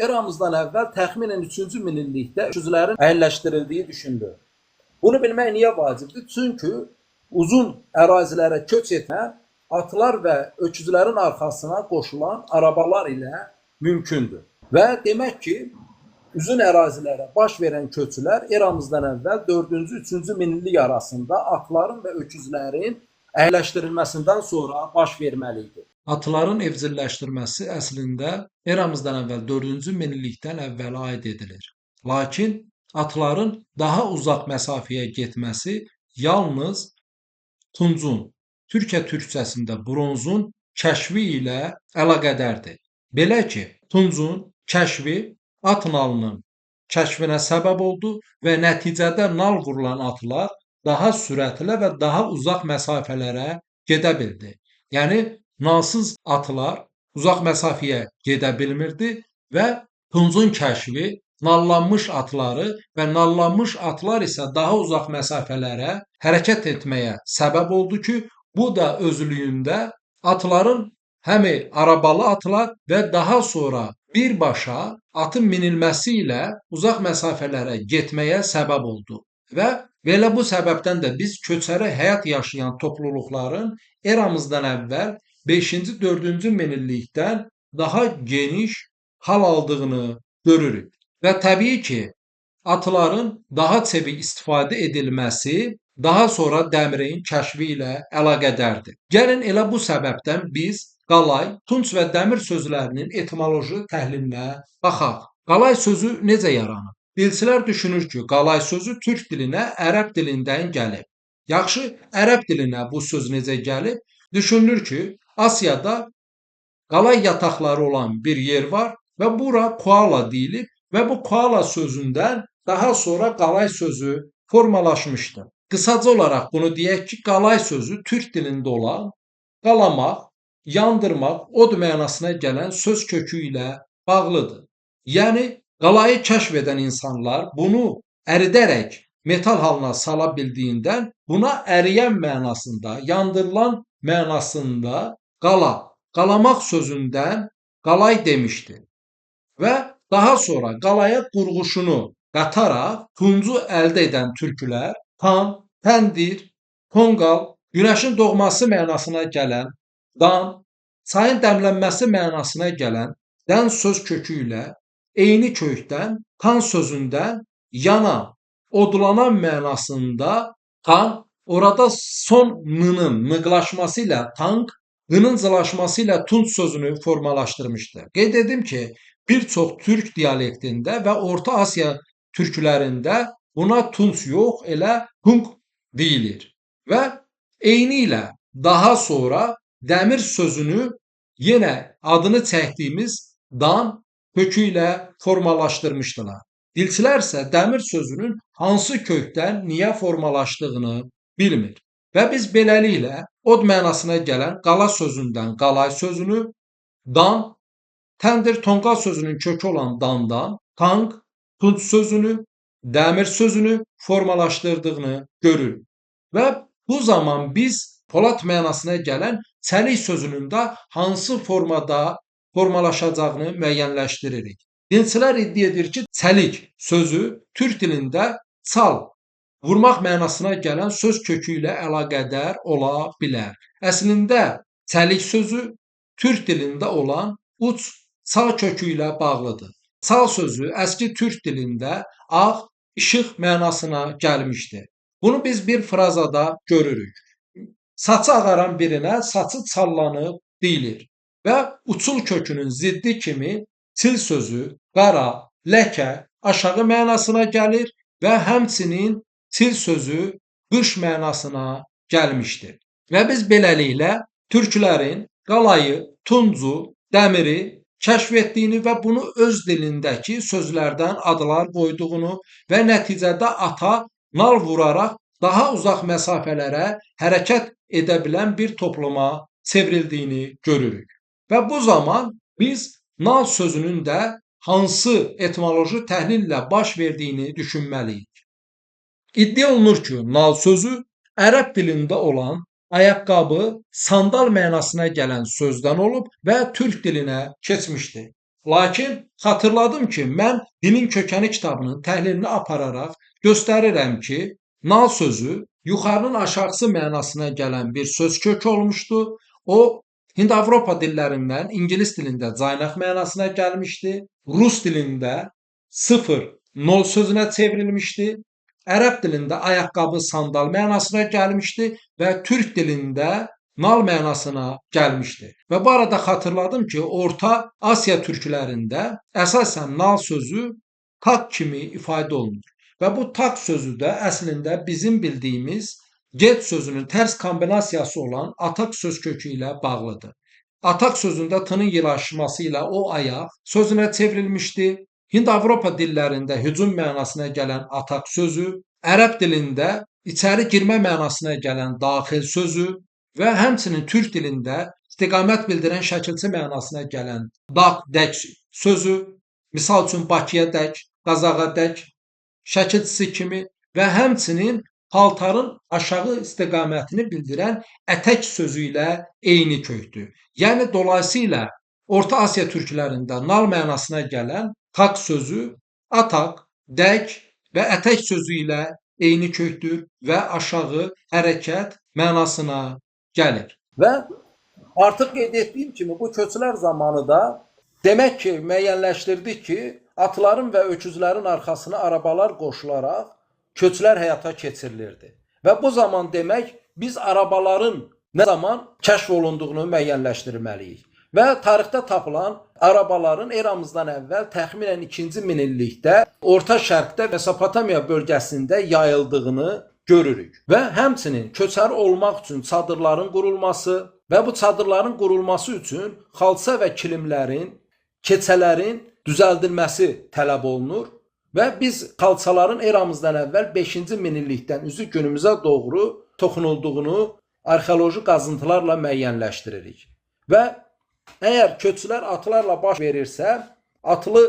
[SPEAKER 2] eramızdan əvvəl təxminən 3-cü minillikdə öküzlərin əhəlləşdirildiyi düşünülür. Bunu bilmək niyə vacibdir? Çünki uzun ərazilərə köç etmə atlar və öküzlərin arxasına qoşulan arabalar ilə mümkündür. Və demək ki, uzun ərazilərə baş verən köçlər eramızdan əvvəl 4-cü, 3-cü minillik arasında atların və öküzlərin əhəlləşdirilməsindən sonra baş verməli idi.
[SPEAKER 3] Atların evcilləşdirməsi əslində eramızdan əvvəl 4-cü minillikdən əvvələ aid edilir. Lakin atların daha uzaq məsafəyə getməsi yalnız tuncun, Türkiyə türkçəsində bronzun kəşfi ilə əlaqədardır. Belə ki, tuncun kəşfi at nalının kəşfinə səbəb oldu və nəticədə nal vurulan atlar daha sürətlə və daha uzaq məsafələrə gedə bildi. Yəni, nalsız atlar uzaq məsafəyə gedə bilmirdi və tuncun kəşfi nallanmış atları və nallanmış atlar isə daha uzaq məsafələrə hərəkət etməyə səbəb oldu ki, bu da özlüyündə atların həm arabalı atlar və daha sonra birbaşa atın minilməsi ilə uzaq məsafələrə getməyə səbəb oldu. Və belə bu səbəbdən də biz köçəri həyat yaşayan topluluqların eramızdan əvvəl 5-ci, 4-cü minillikdən daha geniş hal aldığını görürük. Və təbii ki, atların daha çevik istifadə edilməsi daha sonra dəmirin kəşfi ilə əlaqədardır. Gəlin elə bu səbəbdən biz qalay, tunc və dəmir sözlərinin etimoloji təhlilinə baxaq. Qalay sözü necə yaranıb? Dilçilər düşünür ki, qalay sözü türk dilinə ərəb dilindən gəlib. Yaxşı, ərəb dilinə bu söz necə gəlib? Düşünülür ki, Asiyada qalay yataqları olan bir yer var. və bura koala deyilib və bu koala sözündən daha sonra qalay sözü formalaşmışdır. Qısaca olaraq bunu deyək ki, qalay sözü türk dilində olan qalamaq, yandırmaq, od mənasına gələn söz kökü ilə bağlıdır. Yəni, qalayı kəşf edən insanlar bunu əridərək metal halına sala bildiyindən buna əriyən mənasında, yandırılan mənasında qala, qalamaq sözündən qalay demişdir. Və daha sonra qalaya qurğuşunu qataraq tuncu əldə edən türkülər tan, təndir, tonqal, günəşin doğması mənasına gələn dan, çayın dəmlənməsi mənasına gələn dən söz kökü ilə eyni kökdən tan sözündən yanan, odlanan mənasında tan, orada son n-nın nıqlaşması ilə tank, qının cılaşması ilə tunc sözünü formalaşdırmışdır. Qeyd edim ki, bir çox türk dialektində və Orta Asiya türklərində buna tunc yox, elə tung deyilir. Və eyni ilə daha sonra dəmir sözünü yenə adını çəkdiyimiz dan kökü ilə formalaşdırmışdılar. Dilçilər isə dəmir sözünün hansı kökdən niyə formalaşdığını bilmir. Və biz beləliklə od mənasına gələn qala sözündən qalay sözünü, dan, təndir tonqal sözünün kökü olan dandan, tank, tunc sözünü, dəmir sözünü formalaşdırdığını görürük. Və bu zaman biz polad mənasına gələn çəlik sözünün də hansı formada formalaşacağını müəyyənləşdiririk. Dilçilər iddia edir ki, çəlik sözü türk dilində çal, vurmaq mənasına gələn söz kökü ilə əlaqədar ola bilər. Əslində, çəlik sözü türk dilində olan uc, çal kökü ilə bağlıdır. Çal sözü əski türk dilində ağ, işıq mənasına gəlmişdir. Bunu biz bir frazada görürük. Saçı ağaran birinə saçı çallanıb deyilir və uçul kökünün ziddi kimi çil sözü qara, ləkə, aşağı mənasına gəlir və həmçinin çil sözü qış mənasına gəlmişdir. Və biz beləliklə türklərin qalayı, tuncu, dəmiri kəşf etdiyini və bunu öz dilindəki sözlərdən adlar qoyduğunu və nəticədə ata nal vuraraq daha uzaq məsafələrə hərəkət edə bilən bir topluma çevrildiyini görürük. Və bu zaman biz nal sözünün də hansı etimoloji təhlillə baş verdiyini düşünməliyik. İddia olunur ki, nal sözü ərəb dilində olan ayaqqabı, sandal mənasına gələn sözdən olub və türk dilinə keçmişdir. Lakin xatırladım ki, mən Dilin Kökəni kitabının təhlilini apararaq göstərirəm ki, nal sözü yuxarının aşağısı mənasına gələn bir söz kökü olmuşdu. O, Hind-Avropa dillərindən ingilis dilində caynaq mənasına gəlmişdi. Rus dilində 0, 0 sözünə çevrilmişdi. Ərəb dilində ayaqqabı, sandal mənasına gəlmişdi və türk dilində nal mənasına gəlmişdi. Və bu arada xatırladım ki, Orta Asiya türklərində əsasən nal sözü tak kimi ifadə olunur. Və bu tak sözü də əslində bizim bildiyimiz get sözünün tərs kombinasiyası olan atak söz kökü ilə bağlıdır. Atak sözündə t-nın yığışması ilə o ayaq sözünə çevrilmişdi. Hind-Avropa dillərində hücum mənasına gələn atak sözü, ərəb dilində içəri girmə mənasına gələn daxil sözü və həmçinin türk dilində istiqamət bildirən şəkilçi mənasına gələn daq, dək sözü, misal üçün Bakıya dək, Qazağa dək şəkilçisi kimi və həmçinin paltarın aşağı istiqamətini bildirən ətək sözü ilə eyni kökdür. Yəni, dolayısıyla Orta Asiya türklərində nal mənasına gələn tak sözü ataq, dək və ətək sözü ilə eyni kökdür və aşağı hərəkət mənasına gəlir.
[SPEAKER 2] Və artıq qeyd etdiyim kimi bu köçlər zamanı da demək ki, müəyyənləşdirdik ki, atların və öküzlərin arxasına arabalar qoşularaq köçlər həyata keçirilirdi. Və bu zaman demək biz arabaların nə zaman kəşf olunduğunu müəyyənləşdirməliyik. Və tarixdə tapılan arabaların eramızdan əvvəl təxminən 2-ci minillikdə Orta Şərqdə Mesopotamiya bölgəsində yayıldığını görürük. Və həmçinin köçəri olmaq üçün çadırların qurulması və bu çadırların qurulması üçün xalça və kilimlərin keçələrin düzəldilməsi tələb olunur və biz xalçaların eramızdan əvvəl 5-ci minillikdən üzü günümüzə doğru toxunulduğunu arxeoloji qazıntılarla müəyyənləşdiririk. Və əgər köçlər atlarla baş verirsə, atlı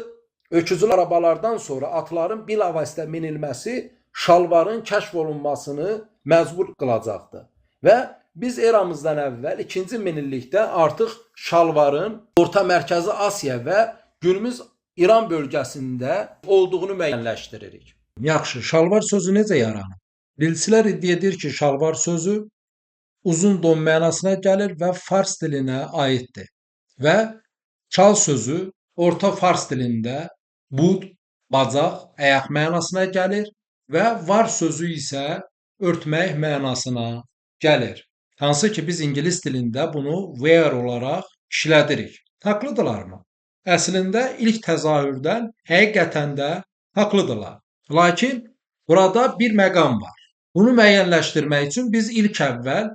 [SPEAKER 2] öküzlü arabalardan sonra atların bilavasitə minilməsi şalvarın kəşf olunmasını məcbur qılacaqdır. Və biz eramızdan əvvəl 2-ci minillikdə artıq şalvarın Orta Mərkəzi Asiya və günümüz İran bölgəsində olduğunu müəyyənləşdiririk.
[SPEAKER 3] Yaxşı, şalvar sözü necə yaranıb? Dilçilər iddia edir ki, şalvar sözü uzun don mənasına gəlir və fars dilinə aiddir. Və çal sözü orta fars dilində bud, bacaq, ayaq mənasına gəlir və var sözü isə örtmək mənasına gəlir. Hansı ki, biz ingilis dilində bunu wear olaraq işlədirik. Haqlıdırlarmı? Əslində ilk təzahürdən həqiqətən də haqlıdırlar. Lakin burada bir məqam var. Bunu müəyyənləşdirmək üçün biz ilk əvvəl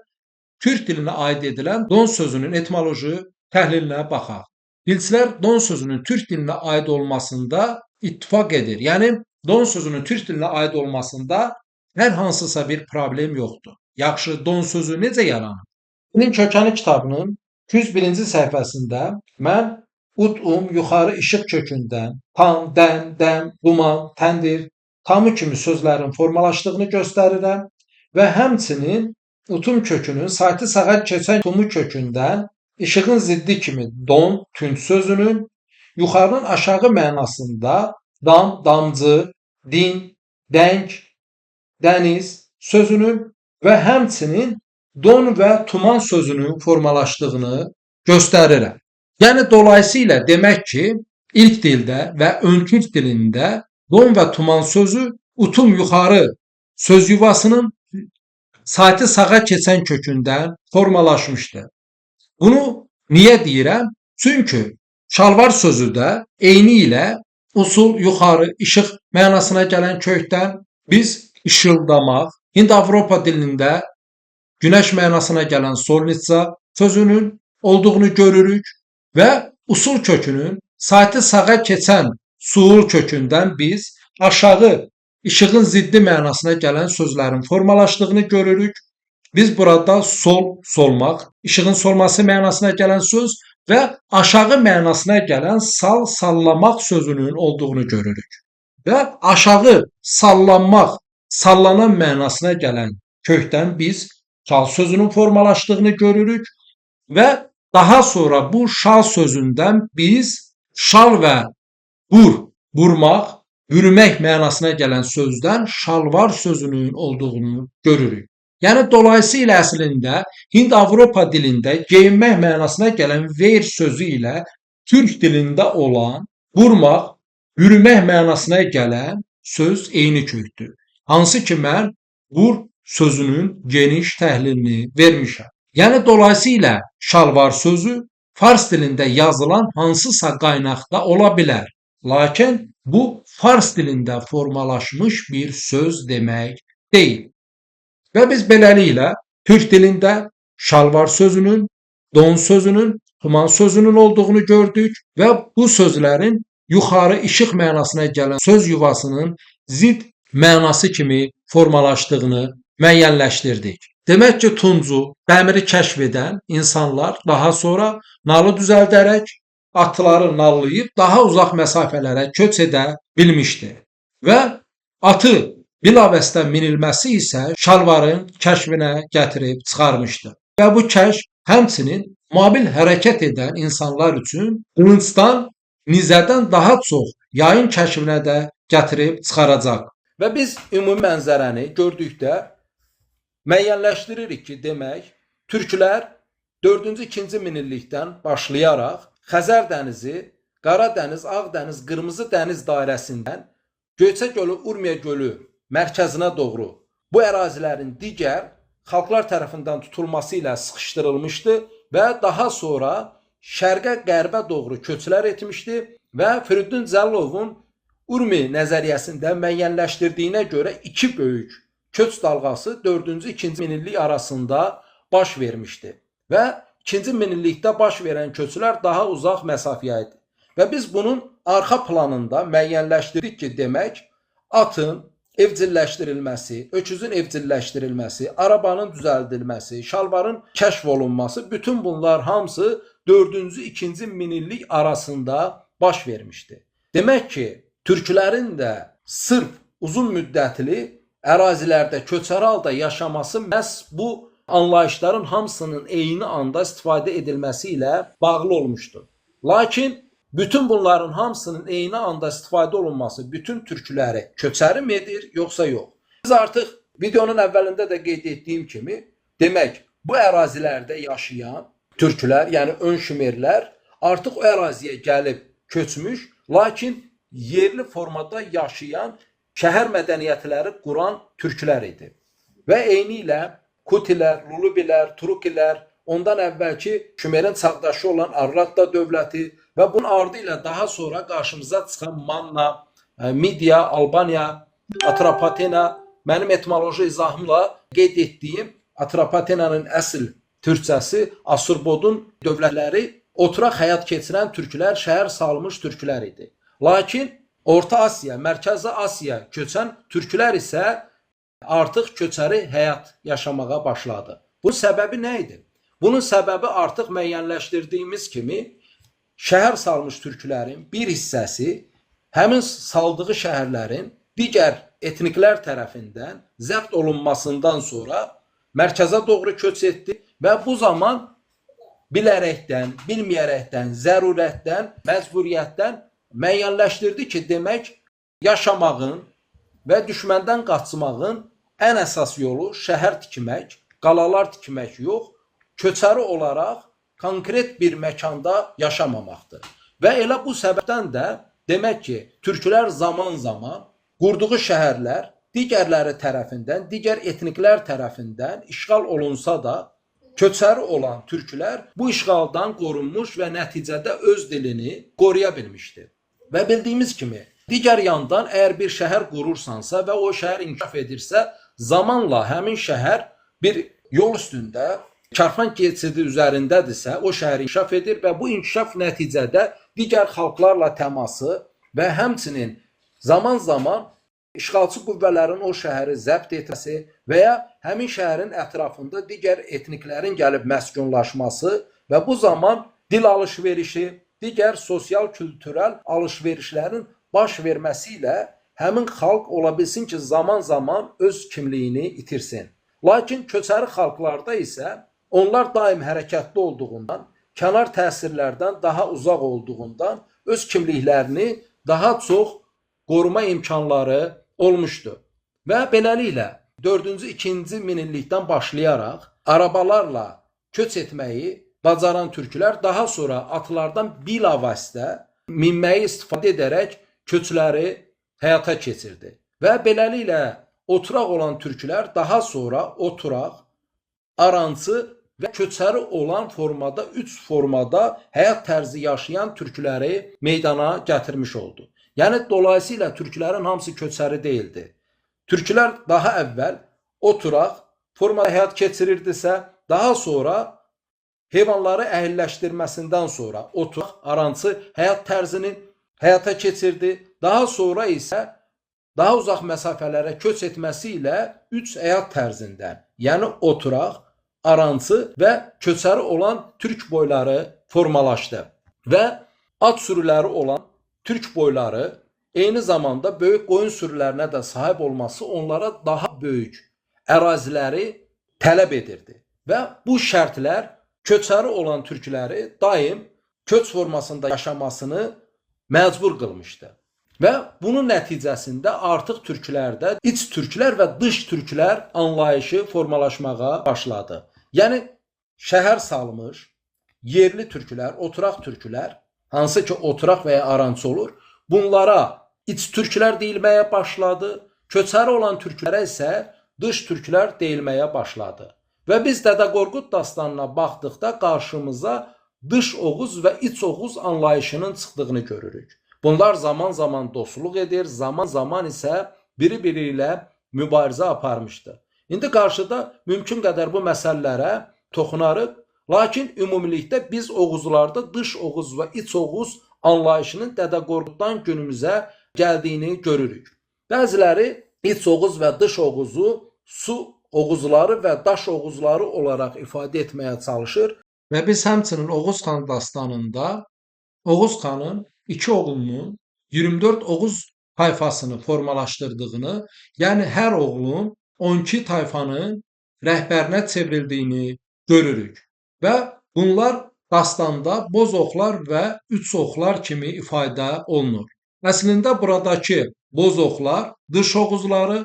[SPEAKER 3] türk dilinə aid edilən don sözünün etimoloji təhlilinə baxaq. Dilçilər don sözünün türk dilinə aid olmasında ittifaq edir. Yəni don sözünün türk dilinə aid olmasında hər hansısa bir problem yoxdur. Yaxşı, don sözü necə yaranır?
[SPEAKER 2] Dilin Kökəni kitabının 201-ci səhifəsində mən ut-um yuxarı işıq kökündən tan, dən, dəm, duman, təndir, tamı kimi sözlərin formalaşdığını göstərirəm və həmçinin utum kökünün saytı sağa keçən tumu kökündən işığın ziddi kimi don, tünd sözünün yuxarının aşağı mənasında dam, damcı, din, dəng, dəniz sözünün və həmçinin don və tuman sözünün formalaşdığını göstərirəm.
[SPEAKER 3] Yəni dolayısıyla demək ki, ilk dildə və öntürk dilində don və tuman sözü utum yuxarı söz yuvasının saytı sağa keçən kökündən formalaşmışdır. Bunu niyə deyirəm? Çünki şalvar sözü də eyni ilə usul yuxarı işıq mənasına gələn kökdən biz işıldamaq, Hind-Avropa dilində günəş mənasına gələn solnitsa sözünün olduğunu görürük və usul kökünün saytı sağa keçən suul kökündən biz aşağı işığın ziddi mənasına gələn sözlərin formalaşdığını görürük. Biz burada sol, solmaq, işığın solması mənasına gələn söz və aşağı mənasına gələn sal, sallamaq sözünün olduğunu görürük. Və aşağı sallanmaq, sallanan mənasına gələn kökdən biz şal sözünün formalaşdığını görürük və daha sonra bu şal sözündən biz şal və bur, burmaq, bürümək mənasına gələn sözdən şalvar sözünün olduğunu görürük. Yəni dolayısıyla əslində Hind-Avropa dilində geyinmək mənasına gələn ver sözü ilə türk dilində olan burmaq, bürümək mənasına gələn söz eyni kökdür. Hansı ki mən bur sözünün geniş təhlilini vermişəm. Yəni dolayısıyla şalvar sözü fars dilində yazılan hansısa qaynaqda ola bilər. Lakin bu fars dilində formalaşmış bir söz demək deyil. Və biz beləliklə türk dilində şalvar sözünün, don sözünün, tuman sözünün olduğunu gördük və bu sözlərin yuxarı işıq mənasına gələn söz yuvasının zid mənası kimi formalaşdığını müəyyənləşdirdik. Demək ki, tuncu, dəmiri kəşf edən insanlar daha sonra nalı düzəldərək atları nallayıb daha uzaq məsafələrə köç edə bilmişdi. Və atı bilavasitə minilməsi isə şalvarın kəşfinə gətirib çıxarmışdı. Və bu kəşf həmçinin mobil hərəkət edən insanlar üçün qılıncdan, nizədən daha çox yayın kəşfinə də gətirib çıxaracaq.
[SPEAKER 2] Və biz ümumi mənzərəni gördükdə müəyyənləşdiririk ki, demək, türklər 4-cü, 2-ci minillikdən başlayaraq Xəzər dənizi, Qara dəniz, Ağ dəniz, Qırmızı dəniz dairəsindən Göyçə gölü, Urmiya gölü mərkəzinə doğru bu ərazilərin digər xalqlar tərəfindən tutulması ilə sıxışdırılmışdı və daha sonra şərqə, qərbə doğru köçlər etmişdi və Firidun Cəlilovun Urmi nəzəriyyəsində müəyyənləşdirdiyinə görə iki böyük köç dalğası 4-cü, 2-ci minillik arasında baş vermişdi və 2-ci minillikdə baş verən köçlər daha uzaq məsafəyə idi.
[SPEAKER 3] Və biz bunun arxa planında müəyyənləşdirdik ki, demək, atın evcilləşdirilməsi, öküzün evcilləşdirilməsi, arabanın düzəldilməsi, şalvarın kəşf olunması, bütün bunlar hamısı 4-cü, 2-ci minillik arasında baş vermişdi. Demək ki, türklərin də sırf uzun müddətli ərazilərdə köçəri halda yaşaması məhz bu anlayışların hamısının eyni anda istifadə edilməsi ilə bağlı olmuşdur. Lakin bütün bunların hamısının eyni anda istifadə olunması bütün türkləri köçəri mi edir, yoxsa yox? Biz artıq videonun əvvəlində də qeyd etdiyim kimi, demək, bu ərazilərdə yaşayan türklər, yəni ön Şumerlər artıq o əraziyə gəlib köçmüş, lakin yerli formada yaşayan şəhər mədəniyyətləri quran türklər idi. Və eyni ilə Kutilər, Lulubilər, Turukilər, ondan əvvəlki Şumerin çağdaşı olan Arratta dövləti və bunun ardı ilə daha sonra qarşımıza çıxan Manna, Midiya, Albaniya, Atropatena, mənim etimoloji izahımla qeyd etdiyim Atropatenanın əsl türkçəsi Asurbodun dövlətləri oturaq həyat keçirən türklər, şəhər salmış türklər idi. Lakin Orta Asiya, Mərkəzi Asiya köçən türklər isə artıq köçəri həyat yaşamağa başladı. Bunun səbəbi nə idi? Bunun səbəbi artıq müəyyənləşdirdiyimiz kimi şəhər salmış türklərin bir hissəsi həmin saldığı şəhərlərin digər etniklər tərəfindən zəbt olunmasından sonra mərkəzə doğru köç etdi və bu zaman bilərəkdən, bilməyərəkdən, zərurətdən, məcburiyyətdən müəyyənləşdirdi ki, demək, yaşamağın və düşməndən qaçmağın ən əsas yolu şəhər tikmək, qalalar tikmək yox, köçəri olaraq konkret bir məkanda yaşamamaqdır. Və elə bu səbəbdən də demək ki, türklər zaman-zaman qurduğu şəhərlər digərləri tərəfindən, digər etniklər tərəfindən işğal olunsa da, köçəri olan türklər bu işğaldan qorunmuş və nəticədə öz dilini qoruya bilmişdir. Və bildiyimiz kimi, digər yandan əgər bir şəhər qurursansa və o şəhər inkişaf edirsə, zamanla həmin şəhər bir yol üstündə, karvan keçidi üzərindədirsə, o şəhər inkişaf edir və bu inkişaf nəticədə digər xalqlarla təması və həmçinin zaman-zaman işğalçı qüvvələrin o şəhəri zəbt etməsi və ya həmin şəhərin ətrafında digər etniklərin gəlib məskunlaşması və bu zaman dil alış-verişi, digər sosial-kültürel alış-verişlərin baş verməsi ilə həmin xalq ola bilsin ki, zaman-zaman öz kimliyini itirsin. Lakin köçəri xalqlarda isə onlar daim hərəkətli olduğundan, kənar təsirlərdən daha uzaq olduğundan öz kimliklərini daha çox qoruma imkanları olmuşdu. Və beləliklə 4-cü, 2-ci minillikdən başlayaraq arabalarla köç etməyi bacaran türklər daha sonra atlardan bilavasitə minməyi istifadə edərək köçləri həyata keçirdi. Və beləliklə oturaq olan türklər daha sonra oturaq, arançı və köçəri olan formada, 3 formada həyat tərzi yaşayan türkləri meydana gətirmiş oldu. Yəni, dolayısıyla türklərin hamısı köçəri deyildi. Türklər daha əvvəl oturaq formada həyat keçirirdisə, daha sonra heyvanları əhilləşdirməsindən sonra oturaq, arançı həyat tərzini həyata keçirdi. Daha sonra isə daha uzaq məsafələrə köç etməsi ilə 3 həyat tərzindən, yəni oturaq, arançı və köçəri olan türk boyları formalaşdı. Və at sürüləri olan türk boyları eyni zamanda böyük qoyun sürülərinə də sahib olması onlara daha böyük əraziləri tələb edirdi. Və bu şərtlər köçəri olan türkləri daim köç formasında yaşamasını məcbur qılmışdı. Və bunun nəticəsində artıq türklərdə iç türklər və dış türklər anlayışı formalaşmağa başladı. Yəni şəhər salmış yerli türklər, oturaq türklər, hansı ki oturaq və ya arançı olur, bunlara iç türklər deyilməyə başladı. Köçəri olan türklərə isə dış türklər deyilməyə başladı. Və biz Dədə Qorqud dastanına baxdıqda qarşımıza dış Oğuz və iç Oğuz anlayışının çıxdığını görürük. Bunlar zaman-zaman dostluq edir, zaman-zaman isə biri-biri ilə mübarizə aparmışdı. İndi qarşıda mümkün qədər bu məsələlərə toxunarıq. Lakin ümumilikdə biz Oğuzlarda dış Oğuz və iç Oğuz
[SPEAKER 2] anlayışının Dədə Qorquddan günümüzə gəldiyini görürük. Bəziləri iç Oğuz və dış Oğuzu su Oğuzları və daş Oğuzları olaraq ifadə etməyə çalışır.
[SPEAKER 3] Və biz həmçinin Oğuz xan dastanında Oğuz xanın iki oğlunun 24 Oğuz tayfasını formalaşdırdığını, yəni hər oğlun 12 tayfanın rəhbərinə çevrildiyini görürük. Və bunlar dastanda boz oxlar və üç oxlar kimi ifadə olunur. Əslində buradakı boz oxlar dış Oğuzları,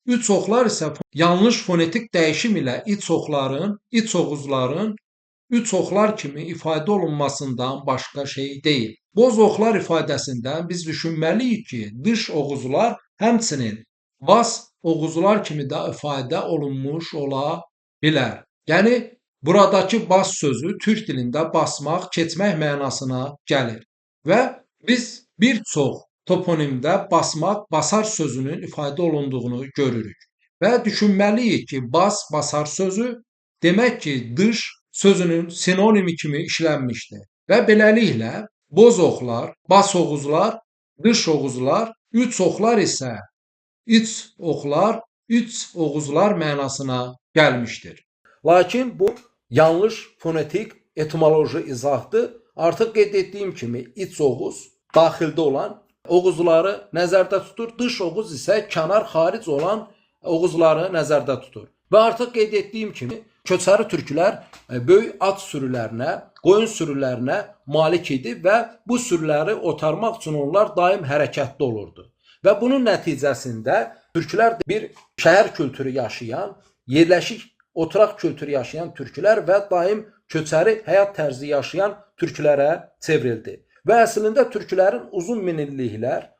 [SPEAKER 3] üç oxlar isə yanlış fonetik dəyişim ilə iç oxların, iç Oğuzların üç oxlar kimi ifadə olunmasından başqa şey deyil. Boz oxlar ifadəsindən biz düşünməliyik ki, dış Oğuzlar həmçinin bas Oğuzlar kimi də ifadə olunmuş ola bilər. Yəni buradakı bas sözü türk dilində basmaq, keçmək mənasına gəlir. Və biz bir çox toponimdə basmaq, basar sözünün ifadə olunduğunu görürük. Və düşünməliyik ki, bas, basar sözü demək ki, dış sözünün sinonimi kimi işlənmişdir. Və beləliklə boz oxlar, bas Oğuzlar, dış Oğuzlar, üç oxlar isə iç oxlar, üç Oğuzlar mənasına gəlmişdir.
[SPEAKER 2] Lakin bu yanlış fonetik etimoloji izahdır. Artıq qeyd etdiyim kimi iç Oğuz daxildə olan Oğuzları nəzərdə tutur, dış Oğuz isə kənar xaric olan Oğuzları nəzərdə tutur. Və artıq qeyd etdiyim kimi köçəri türklər böyük at sürülərinə, qoyun sürülərinə malik idi və bu sürüləri otarmaq üçün onlar daim hərəkətdə olurdu. Və bunun nəticəsində türklər bir şəhər kültürü yaşayan, yerləşik oturaq kültürü yaşayan türklər və daim köçəri həyat tərzi yaşayan türklərə çevrildi. Və əslində türklərin uzun minilliklər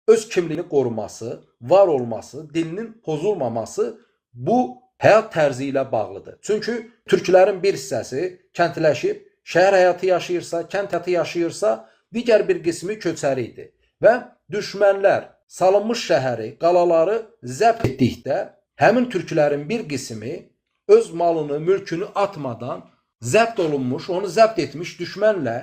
[SPEAKER 2] öz kimliyini qoruması, var olması, dilinin pozulmaması bu həyat tərzi ilə bağlıdır. Çünki türklərin bir hissəsi kəndləşib, şəhər həyatı yaşayırsa, kənd həyatı yaşayırsa, digər bir qismi köçəri idi. Və düşmənlər salınmış şəhəri, qalaları zəbt etdikdə həmin türklərin bir qismi öz malını, mülkünü atmadan zəbt olunmuş, onu zəbt etmiş düşmənlə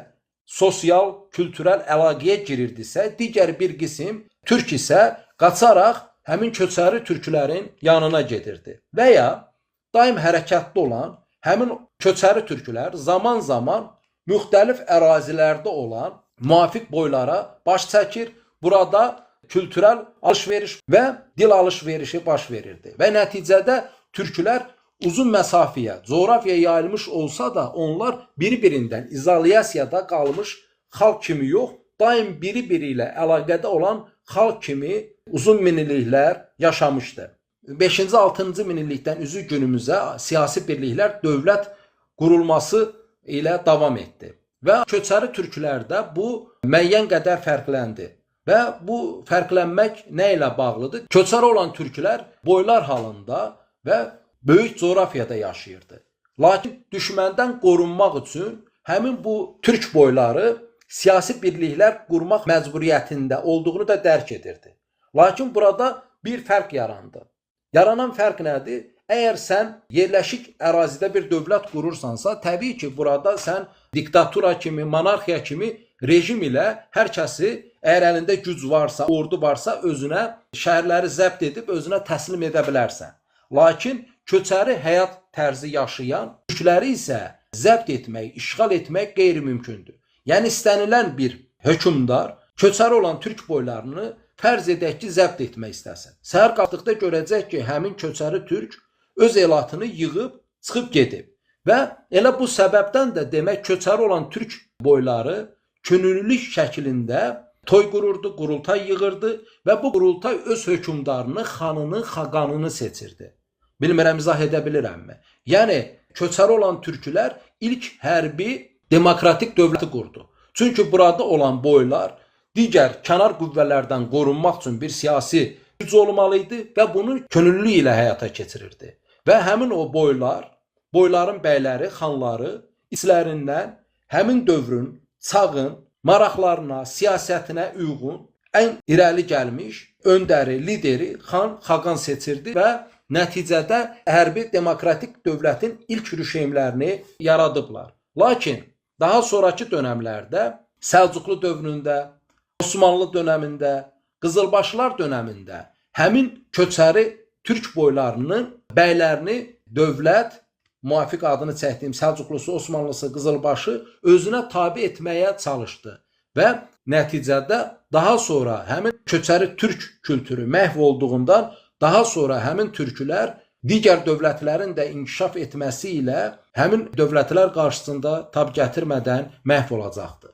[SPEAKER 2] sosial, kültürel əlaqəyə girirdisə, digər bir qism türk isə qaçaraq həmin köçəri türklərin yanına gedirdi. Və ya daim hərəkətdə olan həmin köçəri türklər zaman-zaman müxtəlif ərazilərdə olan müvafiq boylara baş çəkir. Burada kültürel alış-veriş və dil alış-verişi baş verirdi. Və nəticədə türklər uzun məsafəyə, coğrafiyaya yayılmış olsa da onlar bir-birindən izolyasiyada qalmış xalq kimi yox, daim biri-biri ilə əlaqədə olan xalq kimi uzun minilliklər yaşamışdı. 5-ci, 6-cı minillikdən üzü günümüzə siyasi birliklər dövlət qurulması ilə davam etdi. Və köçəri türklərdə bu müəyyən qədər fərqləndi. Və bu fərqlənmək nə ilə bağlıdır? Köçəri olan türklər boylar halında və böyük coğrafiyada yaşayırdı. Lakin düşməndən qorunmaq üçün həmin bu türk boyları siyasi birliklər qurmaq məcburiyyətində olduğunu da dərk edirdi. Lakin burada bir fərq yarandı. Yaranan fərq nədir? Əgər sən yerləşik ərazidə bir dövlət qurursansa, təbii ki, burada sən diktatura kimi, monarxiya kimi rejim ilə hər kəsi, əgər əlində güc varsa, ordu varsa, özünə şəhərləri zəbt edib özünə təslim edə bilərsən. Lakin köçəri həyat tərzi yaşayan türkləri isə zəbt etmək, işğal etmək qeyri-mümkündür. Yəni istənilən bir hökmdar köçəri olan türk boylarını fərz edək ki, zəbt etmək istəsin. Səhər qalxdıqda görəcək ki, həmin köçəri türk öz elatını yığıb çıxıb gedib. Və elə bu səbəbdən də demək köçəri olan türk boyları könüllülük şəklində toy qururdu, qurultay yığırdı və bu qurultay öz hökmdarını, xanını, xaqanını seçirdi. Bilmirəm izah edə bilirəmmi? Yəni köçəri olan türklər ilk hərbi demokratik dövləti qurdu. Çünki burada olan boylar digər kənar qüvvələrdən qorunmaq üçün bir siyasi güc olmalı idi və bunu könüllü ilə həyata keçirirdi. Və həmin o boylar, boyların bəyləri, xanları içlərindən həmin dövrün, çağın maraqlarına, siyasətinə uyğun ən irəli gəlmiş öndəri, lideri xan, xaqan seçirdi və nəticədə hərbi demokratik dövlətin ilk rüşeymlərini yaradıblar. Lakin daha sonrakı dönəmlərdə Səlcuqlu dövründə, Osmanlı dönəmində, Qızılbaşlar dönəmində həmin köçəri türk boylarının bəylərini dövlət, müvafiq adını çəkdiyim Səlcuqlusu, Osmanlısı, Qızılbaşı özünə tabe etməyə çalışdı və nəticədə daha sonra həmin köçəri türk kültürü məhv olduğundan daha sonra həmin türkülər digər dövlətlərin də inkişaf etməsi ilə həmin dövlətlər qarşısında tab gətirmədən məhv olacaqdı.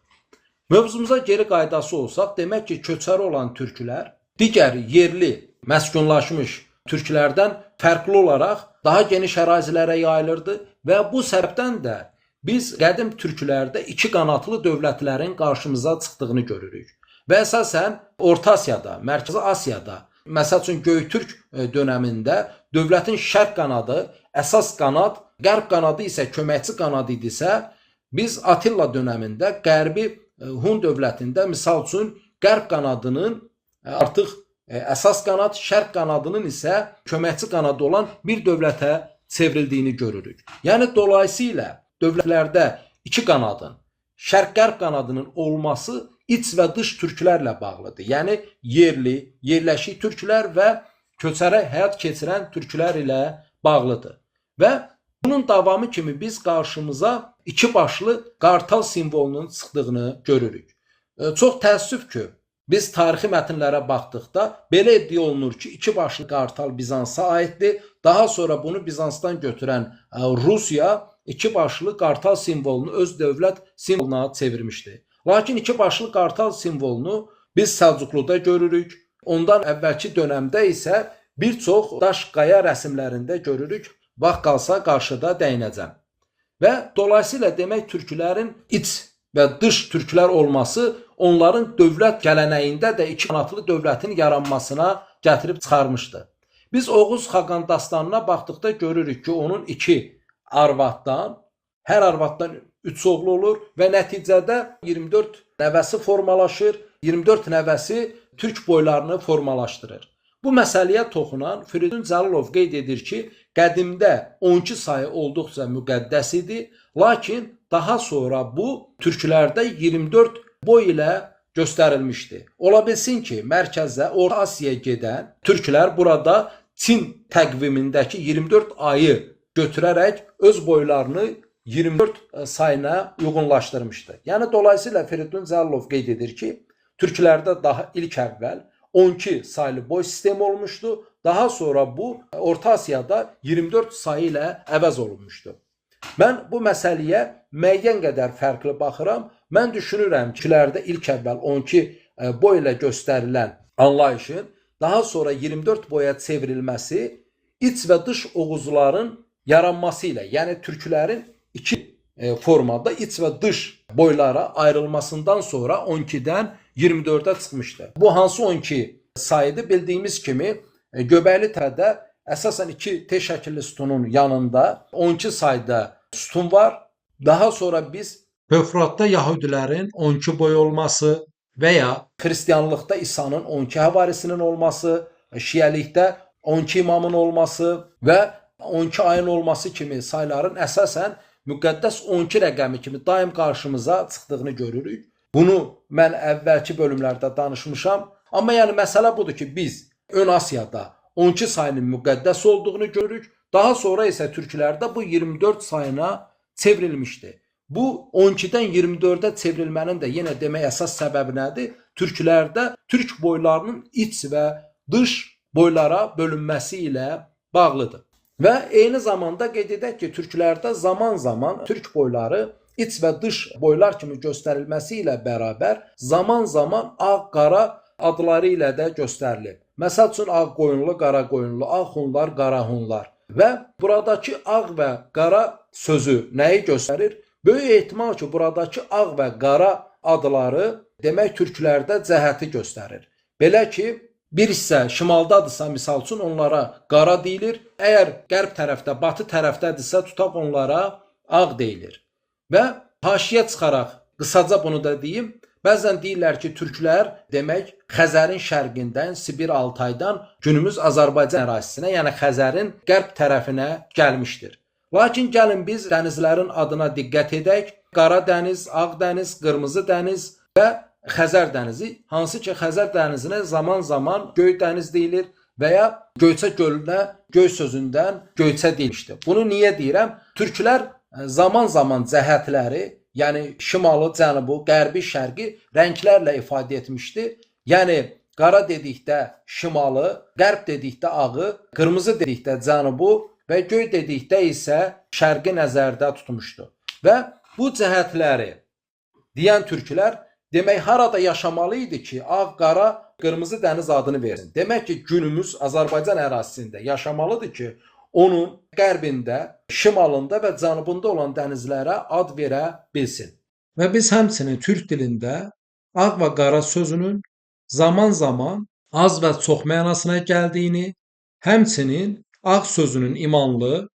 [SPEAKER 2] Mövzumuza geri qaydası olsaq, demək ki, köçəri olan türkülər digər yerli məskunlaşmış türklərdən fərqli olaraq daha geniş ərazilərə yayılırdı və bu səbəbdən də biz qədim türklərdə iki qanatlı dövlətlərin qarşımıza çıxdığını görürük. Və əsasən Orta Asiyada, Mərkəzi Asiyada, məsəl üçün Göytürk dönəmində dövlətin şərq qanadı, əsas qanad, qərb qanadı isə köməkçi qanadı idisə, biz Atilla dönəmində Qərbi Hun dövlətində misal üçün qərb qanadının artıq əsas qanad, şərq qanadının isə köməkçi qanadı olan bir dövlətə çevrildiyini görürük. Yəni dolayısıyla dövlətlərdə iki qanadın, şərq-qərb qanadının olması iç və dış türklərlə bağlıdır. Yəni yerli, yerləşik türklər və köçərə həyat keçirən türklər ilə bağlıdır. Və bunun davamı kimi biz qarşımıza iki başlı qartal simvolunun çıxdığını görürük. Çox təəssüf ki, biz tarixi mətnlərə baxdıqda belə iddia olunur ki, iki başlı qartal Bizansa aiddir. Daha sonra bunu Bizansdan götürən Rusiya iki başlı qartal simvolunu öz dövlət simvoluna çevirmişdi. Lakin iki başlı qartal simvolunu biz Səlcuqluda görürük. Ondan əvvəlki dönəmdə isə bir çox daş qaya rəsmlərində görürük. Vaxt qalsa qarşıda dəyinəcəm. Və dolayısıyla demək türklərin iç və dış türklər olması onların dövlət gələnəyində də iki qanatlı dövlətin yaranmasına gətirib çıxarmışdı. Biz Oğuz Xaqan dastanına baxdıqda görürük ki, onun iki arvaddan, hər arvaddan 3 oğlu olur və nəticədə 24 nəvəsi formalaşır, 24 nəvəsi türk boylarını formalaşdırır. Bu məsələyə toxunan Firidun Cəlilov qeyd edir ki, qədimdə 12 sayı olduqca müqəddəs idi, lakin daha sonra bu türklərdə 24 boy ilə göstərilmişdi. Ola bilsin ki, mərkəzə, Orta Asiyaya gedən türklər burada Çin təqvimindəki 24 ayı götürərək öz boylarını 24 sayına uyğunlaşdırmışdı. Yəni dolayısıyla Firidun Cəlilov qeyd edir ki, türklərdə daha ilk əvvəl 12 saylı boy sistemi olmuşdu. Daha sonra bu Orta Asiyada 24 sayı ilə əvəz olunmuşdu. Mən bu məsələyə müəyyən qədər fərqli baxıram. Mən düşünürəm ki, türklərdə ilk əvvəl 12 boy ilə göstərilən anlayışın daha sonra 24 boya çevrilməsi iç və dış oğuzların yaranması ilə, yəni türklərin iki formada iç və dış boylara ayrılmasından sonra 12-dən 24-ə çıxmışdı. Bu hansı 12 sayıdır? Bildiyimiz kimi Göbəkli Təpədə əsasən iki T şəkilli sütunun yanında 12 sayda sütun var. Daha sonra biz
[SPEAKER 3] Tövratda Yahudilərin 12 boy olması və ya
[SPEAKER 2] Xristianlıqda İsa'nın 12 həvarisinin olması, Şiəlikdə 12 imamın olması və 12 ayın olması kimi sayların əsasən müqəddəs 12 rəqəmi kimi daim qarşımıza çıxdığını görürük. Bunu mən əvvəlki bölümlərdə danışmışam. Amma yəni məsələ budur ki, biz Ön Asiyada 12 sayının müqəddəs olduğunu görürük. Daha sonra isə türklərdə bu 24 sayına çevrilmişdi. Bu 12-dən 24-ə çevrilmənin də yenə demək əsas səbəbi nədir? Türklərdə türk boylarının iç və dış boylara bölünməsi ilə bağlıdır. Və eyni zamanda qeyd edək ki, türklərdə zaman-zaman türk boyları iç və dış boylar kimi göstərilməsi ilə bərabər zaman-zaman ağ, qara adları ilə də göstərilib. Məsəl üçün ağ qoyunlu, qara qoyunlu, ağ hunlar, qara hunlar. Və buradakı ağ və qara sözü nəyi göstərir? Böyük ehtimal ki, buradakı ağ və qara adları demək türklərdə cəhəti göstərir. Belə ki, bir hissə şimaldadırsa, misal üçün onlara qara deyilir. Əgər qərb tərəfdə, batı tərəfdədirsə, tutaq onlara ağ deyilir. Və haşiyə çıxaraq qısaca bunu da deyim. Bəzən deyirlər ki, türklər demək Xəzərin şərqindən, Sibir Altaydan günümüz Azərbaycan ərazisinə, yəni Xəzərin qərb tərəfinə gəlmişdir. Lakin gəlin biz dənizlərin adına diqqət edək. Qara dəniz, Ağ dəniz, Qırmızı dəniz və Xəzər dənizi, hansı ki Xəzər dənizinə zaman-zaman Göy dəniz deyilir və ya Göyçə gölünə göy sözündən Göyçə deyilmişdir. Bunu niyə deyirəm? Türklər zaman-zaman cəhətləri, yəni şimalı, cənubu, qərbi, şərqi rənglərlə ifadə etmişdi. Yəni qara dedikdə şimalı, qərb dedikdə ağı, qırmızı dedikdə cənubu və göy dedikdə isə şərqi nəzərdə tutmuşdu. Və bu cəhətləri deyən türklər demək harada yaşamalı idi ki, ağ, qara, qırmızı dəniz adını versin. Demək ki, günümüz Azərbaycan ərazisində yaşamalıdır ki, onun qərbində, şimalında və cənubunda olan dənizlərə ad verə bilsin.
[SPEAKER 3] Və biz həmçinin türk dilində ağ və qara sözünün zaman-zaman az və çox mənasına gəldiyini, həmçinin ağ sözünün imanlı,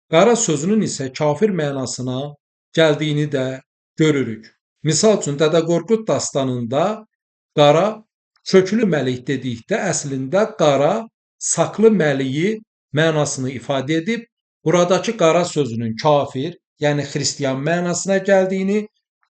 [SPEAKER 3] qara sözünün isə kafir mənasına gəldiyini də görürük. Misal üçün, Dədə Qorqud dastanında qara köklü məlik dedikdə əslində qara saqlı məliyi mənasını ifadə edib, buradakı qara sözünün kafir, yəni xristian mənasına gəldiyini,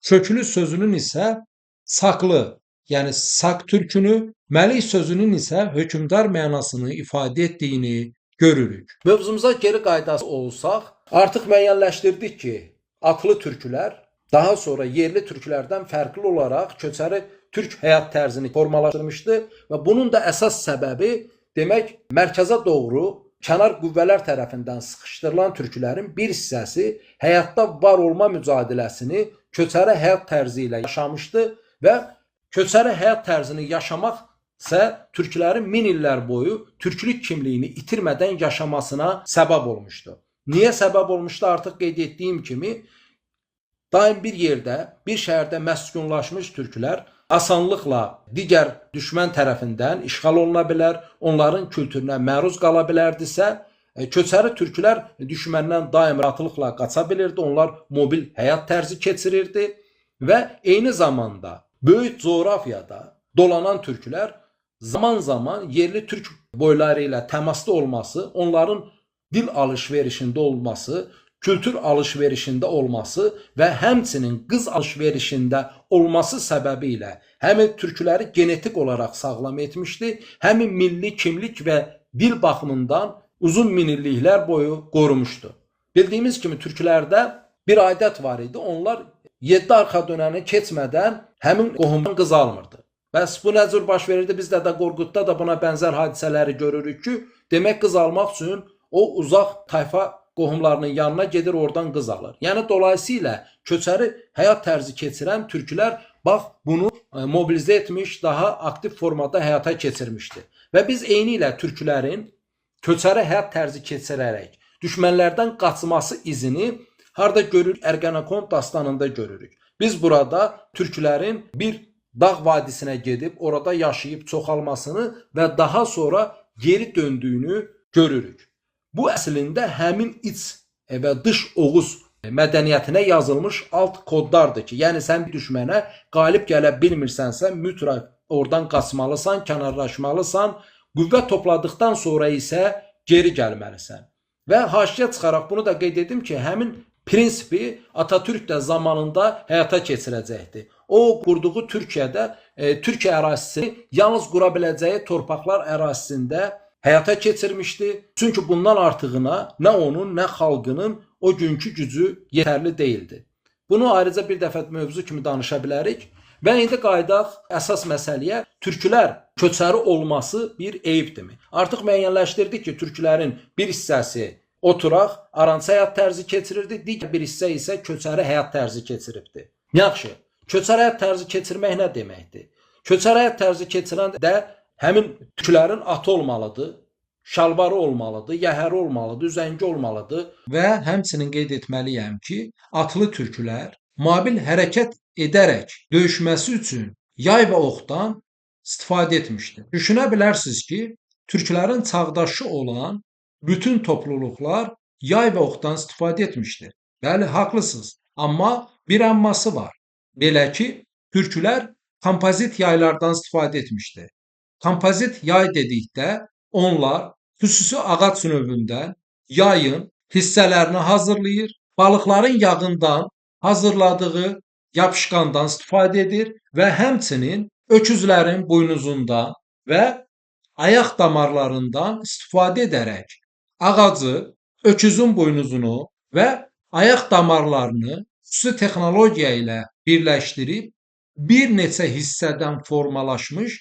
[SPEAKER 3] köklü sözünün isə saqlı, yəni saq türkünü, məlik sözünün isə hökmdar mənasını ifadə etdiyini görürük.
[SPEAKER 2] Mövzumuza geri qaydası olsaq, artıq müəyyənləşdirdik ki, atlı türklər daha sonra yerli türklərdən fərqli olaraq köçəri türk həyat tərzini formalaşdırmışdı və bunun da əsas səbəbi demək mərkəzə doğru kənar qüvvələr tərəfindən sıxışdırılan türklərin bir hissəsi həyatda var olma mücadiləsini köçəri həyat tərzi ilə yaşamışdı və köçəri həyat tərzini yaşamaq isə türklərin min illər boyu türklük kimliyini itirmədən yaşamasına səbəb olmuşdu. Niyə səbəb olmuşdu? Artıq qeyd etdiyim kimi, daim bir yerdə, bir şəhərdə məskunlaşmış türklər asanlıqla digər düşmən tərəfindən işğal oluna bilər, onların kültürünə məruz qala bilərdisə, köçəri türklər düşməndən daim rahatlıqla qaça bilirdi, onlar mobil həyat tərzi keçirirdi və eyni zamanda böyük coğrafiyada dolanan türklər zaman-zaman yerli türk boyları ilə təmasda olması, onların dil alış-verişində olması, kültür alış-verişində olması və həmçinin qız alış-verişində olması səbəbi ilə həm türkləri genetik olaraq sağlam etmişdi, həm milli kimlik və dil baxımından uzun minilliklər boyu qorumuşdu. Bildiyimiz kimi türklərdə bir adət var idi. Onlar 7 arxa dönəni keçmədən həmin qohumdan qız almırdı. Bəs bu nə cür baş verirdi? Biz Dədə Qorqudda da buna bənzər hadisələri görürük ki, demək qız almaq üçün o uzaq tayfa qohumlarının yanına gedir, oradan qız alır. Yəni dolayısıyla köçəri həyat tərzi keçirən türklər bax bunu mobilizə etmiş, daha aktiv formada həyata keçirmişdi. Və biz eyni ilə türklərin köçəri həyat tərzi keçirərək düşmənlərdən qaçması izini harda görürük? Ergenekon dastanında görürük. Biz burada türklərin bir dağ vadisinə gedib orada yaşayıb çoxalmasını və daha sonra geri döndüyünü görürük. Bu əslində həmin iç və dış Oğuz mədəniyyətinə yazılmış alt kodlardır ki, yəni sən düşmənə qalib gələ bilmirsənsə, mütləq oradan qaçmalısan, kənarlaşmalısan, qüvvə topladıqdan sonra isə geri gəlməlisən. Və haşiyə çıxaraq bunu da qeyd edim ki, həmin prinsipi Atatürk də zamanında həyata keçirəcəkdi. O qurduğu Türkiyədə, Türkiyə ərazisini yalnız qura biləcəyi torpaqlar ərazisində həyata keçirmişdi. Çünki bundan artığına nə onun, nə xalqının o günkü gücü yetərli deyildi. Bunu ayrıca bir dəfə mövzu kimi danışa bilərik. Və indi qayıdaq əsas məsələyə, türklər köçəri olması bir eyibdirmi? Artıq müəyyənləşdirdik ki, türklərin bir hissəsi oturaq, arançı həyat tərzi keçirirdi, digər bir hissə isə köçəri həyat tərzi keçiribdi. Yaxşı, köçəri həyat tərzi keçirmək nə deməkdir? Köçəri həyat tərzi keçirən də həmin türklərin atı olmalıdır, şalvarı olmalıdır, yəhəri olmalıdır, üzəngi olmalıdır.
[SPEAKER 3] Və həmçinin qeyd etməliyəm ki, atlı türklər mobil hərəkət edərək döyüşməsi üçün yay və oxdan istifadə etmişdi. Düşünə bilərsiniz ki, türklərin çağdaşı olan bütün topluluqlar yay və oxdan istifadə etmişdir. Bəli, haqlısınız. Amma bir əmması var. Belə ki, türklər kompozit yaylardan istifadə etmişdi. Kompozit yay dedikdə onlar xüsusi ağac növündən yayın hissələrini hazırlayır, balıqların yağından hazırladığı yapışqandan istifadə edir və həmçinin öküzlərin buynuzundan və ayaq damarlarından istifadə edərək ağacı, öküzün buynuzunu və ayaq damarlarını xüsusi texnologiya ilə birləşdirib bir neçə hissədən formalaşmış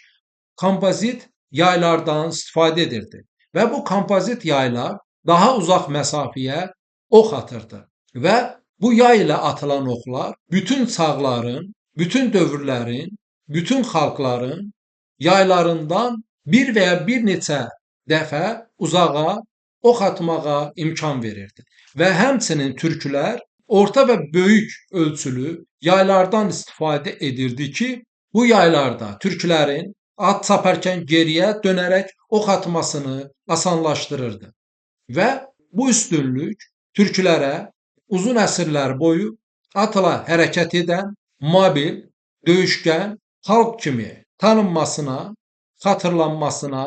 [SPEAKER 3] kompozit yaylardan istifadə edirdi. Və bu kompozit yaylar daha uzaq məsafəyə ox atırdı. Və bu yay ilə atılan oxlar bütün çağların, bütün dövrlərin, bütün xalqların yaylarından bir və ya bir neçə dəfə uzağa ox atmağa imkan verirdi. Və həmçinin türklər orta və böyük ölçülü yaylardan istifadə edirdi ki, bu yaylarda türklərin at çaparkən geriyə dönərək ox atmasını asanlaşdırırdı. Və bu üstünlük türklərə uzun əsrlər boyu atla hərəkət edən, mobil, döyüşkən xalq kimi tanınmasına, xatırlanmasına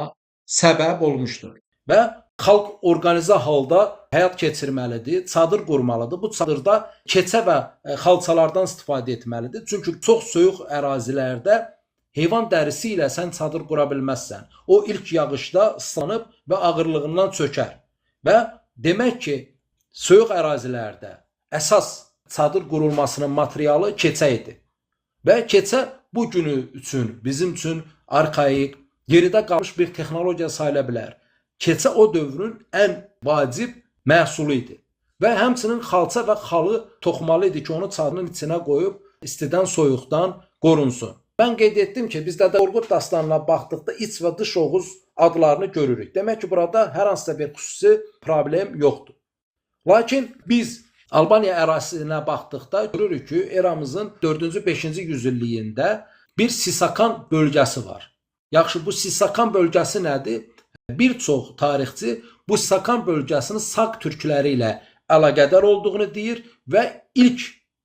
[SPEAKER 3] səbəb olmuşdur.
[SPEAKER 2] Və xalq orqanizə halda həyat keçirməlidir, çadır qurmalıdır. Bu çadırda keçə və xalçalardan istifadə etməlidir. Çünki çox soyuq ərazilərdə heyvan dərisi ilə sən çadır qura bilməzsən. O ilk yağışda ıslanıb və ağırlığından çökər. Və demək ki, soyuq ərazilərdə əsas çadır qurulmasının materialı keçə idi. Və keçə bu günü üçün, bizim üçün arxaik, geridə qalmış bir texnologiya sayıla bilər. Keçə o dövrün ən vacib məhsulu idi. Və həmçinin xalça və xalı toxumalı idi ki, onu çadırın içinə qoyub istidən, soyuqdan qorunsun. Mən qeyd etdim ki, biz Dədə Qorqud dastanına baxdıqda iç və dış Oğuz adlarını görürük. Demək ki, burada hər hansısa bir xüsusi problem yoxdur. Lakin biz Albaniya ərazisinə baxdıqda görürük ki, eramızın 4-cü, 5-ci yüzilliyində bir Sisakan bölgəsi var. Yaxşı, bu Sisakan bölgəsi nədir? Bir çox tarixçi bu Sisakan bölgəsinin Saq türkləri ilə əlaqədar olduğunu deyir və ilk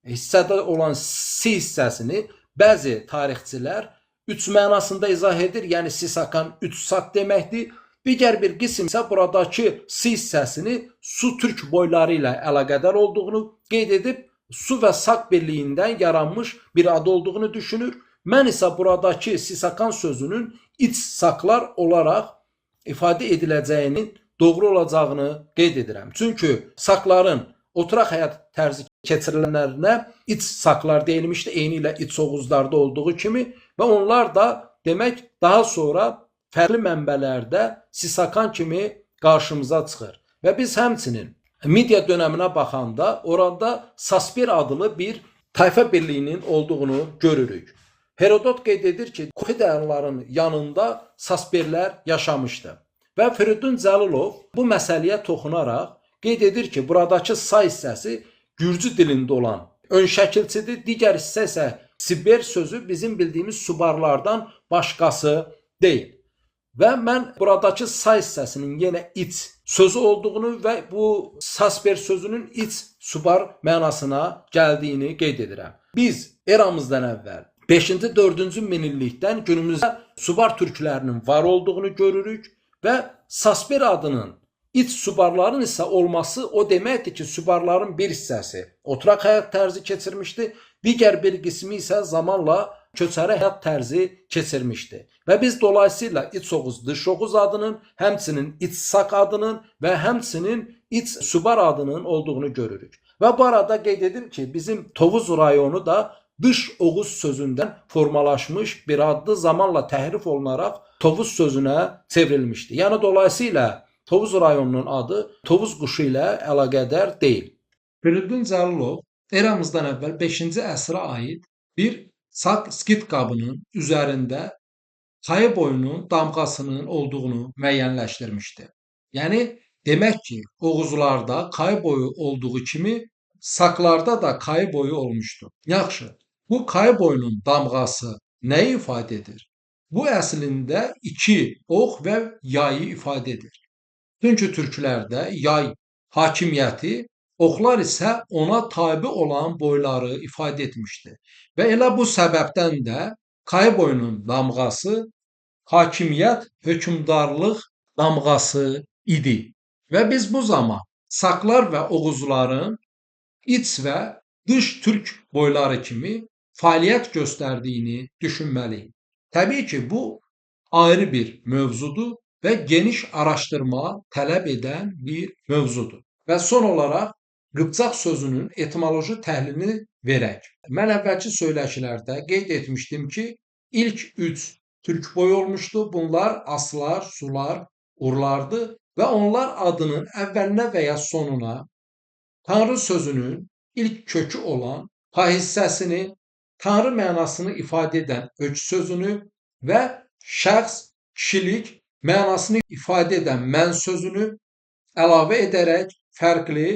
[SPEAKER 2] hissədə olan Si hissəsini bəzi tarixçilər üç mənasında izah edir. Yəni Sisakan üç Saq deməkdir. Digər bir qism isə buradakı Si hissəsini Su türk boyları ilə əlaqədar olduğunu qeyd edib, Su və Saq birliyindən yaranmış bir ad olduğunu düşünür. Mən isə buradakı Sisakan sözünün iç Saqlar olaraq ifadə ediləcəyinin doğru olacağını qeyd edirəm. Çünki Saqların oturaq həyat tərzi keçirilənlərinə iç Saqlar deyilmişdi, eyni ilə iç Oğuzlarda olduğu kimi və onlar da demək daha sonra fərqli mənbələrdə Sisakan kimi qarşımıza çıxır. Və biz həmçinin Midiya dönəminə baxanda orada Saspir adlı bir tayfa birliyinin olduğunu görürük. Herodot qeyd edir ki, Koxidalıların yanında Saspirlər yaşamışdı. Və Firidun Cəlilov bu məsələyə toxunaraq qeyd edir ki, buradakı say hissəsi gürcü dilində olan ön şəkilçidir, digər hissə isə Siber sözü bizim bildiyimiz subarlardan başqası deyil. Və mən buradakı say hissəsinin yenə iç sözü olduğunu və bu Sasper sözünün iç subar mənasına gəldiyini qeyd edirəm. Biz eramızdan əvvəl 5-ci, 4-cü minillikdən günümüzdə Subar türklərinin var olduğunu görürük və Sasper adının iç subarların isə olması o deməkdir ki, subarların bir hissəsi oturaq həyat tərzi keçirmişdi, digər bir qismi isə zamanla köçəri həyat tərzi keçirmişdi. Və biz dolayısıyla İç Oğuz, Dış Oğuz adının, həmçinin İç Saq adının və həmçinin İç Subar adının olduğunu görürük. Və bu arada qeyd edim ki, bizim Tovuz rayonu da Dış Oğuz sözündən formalaşmış bir adlı zamanla təhrif olunaraq Tovuz sözünə çevrilmişdi. Yəni dolayısıyla Tovuz rayonunun adı Tovuz quşu ilə əlaqədar deyil.
[SPEAKER 3] Firidun Cəlilov eramızdan əvvəl 5-ci əsrə aid bir Saq skit qabının üzərində Kayı boyunun damğasının olduğunu müəyyənləşdirmişdi. Yəni demək ki, Oğuzlarda Kayı boyu olduğu kimi Saqlarda da Kayı boyu olmuşdu. Yaxşı, bu Kayı boyunun damğası nəyi ifadə edir? Bu əslində iki ox və yayı ifadə edir. Çünki türklərdə yay hakimiyyəti, oxlar isə ona tabi olan boyları ifadə etmişdi. Və elə bu səbəbdən də Kayı boyunun damğası hakimiyyət, hökmdarlıq damğası idi. Və biz bu zaman Saklar və Oğuzların iç və dış türk boyları kimi fəaliyyət göstərdiyini düşünməliyik. Təbii ki, bu ayrı bir mövzudur və geniş araşdırma tələb edən bir mövzudur. Və son olaraq Qıpçaq sözünün etimoloji təhlilini verək. Mən əvvəlki söyləşilərdə qeyd etmişdim ki, ilk 3 türk boyu olmuşdu. Bunlar Aslar, Sular, Urlardı və onlar adının əvvəlinə və ya sonuna Tanrı sözünün ilk kökü olan pa hissəsini, Tanrı mənasını ifadə edən ök sözünü və şəxs, kişilik mənasını ifadə edən mən sözünü əlavə edərək fərqli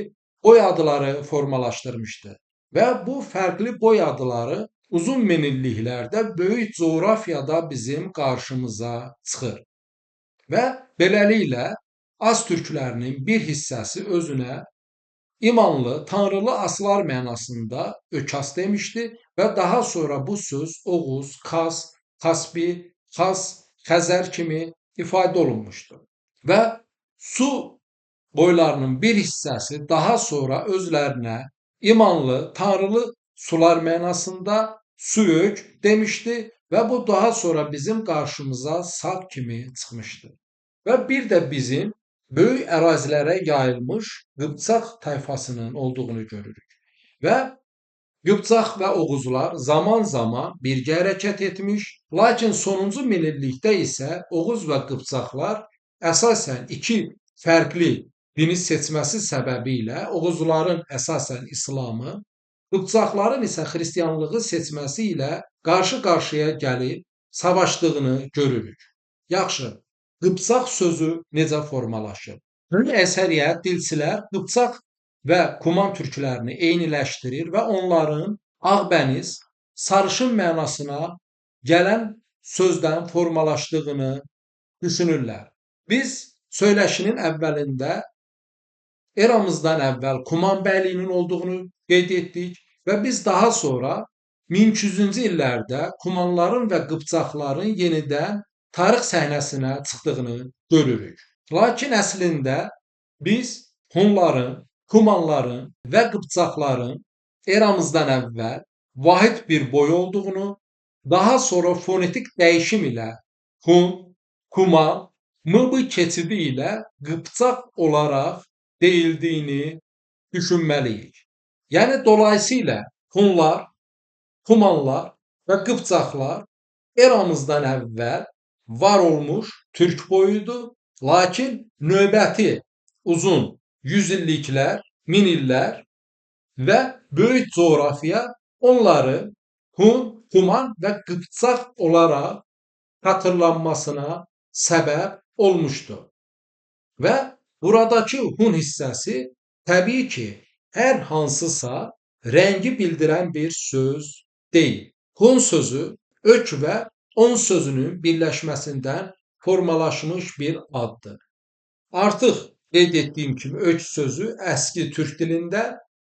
[SPEAKER 3] boy adları formalaşdırmışdı. Və bu fərqli boy adları uzun minilliklərdə böyük coğrafiyada bizim qarşımıza çıxır. Və beləliklə Az türklərinin bir hissəsi özünə imanlı, tanrılı aslar mənasında ökas demişdi və daha sonra bu söz Oğuz, Kas, Kaspi, Xas, Xəzər kimi ifadə olunmuşdu. Və su boylarının bir hissəsi daha sonra özlərinə imanlı, tanrılı sular mənasında suyök demişdi və bu daha sonra bizim qarşımıza Sak kimi çıxmışdı. Və bir də bizim böyük ərazilərə yayılmış Qıpçaq tayfasının olduğunu görürük. Və Qıpçaq və Oğuzlar zaman-zaman birgə hərəkət etmiş, lakin sonuncu minillikdə isə Oğuz və Qıpçaqlar əsasən iki fərqli dini seçməsi səbəbi ilə Oğuzların əsasən İslamı, Qıpçaqların isə xristianlığı seçməsi ilə qarşı-qarşıya gəlib savaşdığını görürük. Yaxşı, Qıpçaq sözü necə formalaşıb? Böyük əksəriyyət dilçilər Qıpçaq və Kuman türklərini eyniləşdirir və onların ağbəniz, sarışın mənasına gələn sözdən formalaşdığını düşünürlər. Biz söyləşinin əvvəlində eramızdan əvvəl Kuman bəyliyinin olduğunu qeyd etdik və biz daha sonra 1200-cü illərdə Kumanların və Qıpçaqların yenidən tarix səhnəsinə çıxdığını görürük. Lakin əslində biz Hunların, Kumanların və Qıpçaqların eramızdan əvvəl vahid bir boy olduğunu, daha sonra fonetik dəyişim ilə Hun, Kuman, MB keçidi ilə Qıpçaq olaraq deyildiyini düşünməliyik. Yəni dolayısıyla Hunlar, Kumanlar və Qıpçaqlar eramızdan əvvəl var olmuş türk boyudur. Lakin növbəti uzun yüzilliklər, min illər və böyük coğrafiya onları Hun, Kuman və Qıpçaq olaraq xatırlanmasına səbəb olmuşdur. Və buradakı Hun hissəsi təbii ki, hər hansısa rəngi bildirən bir söz deyil. Hun sözü ök və on sözünün birləşməsindən formalaşmış bir addır. Artıq qeyd etdiyim kimi ök sözü əski türk dilində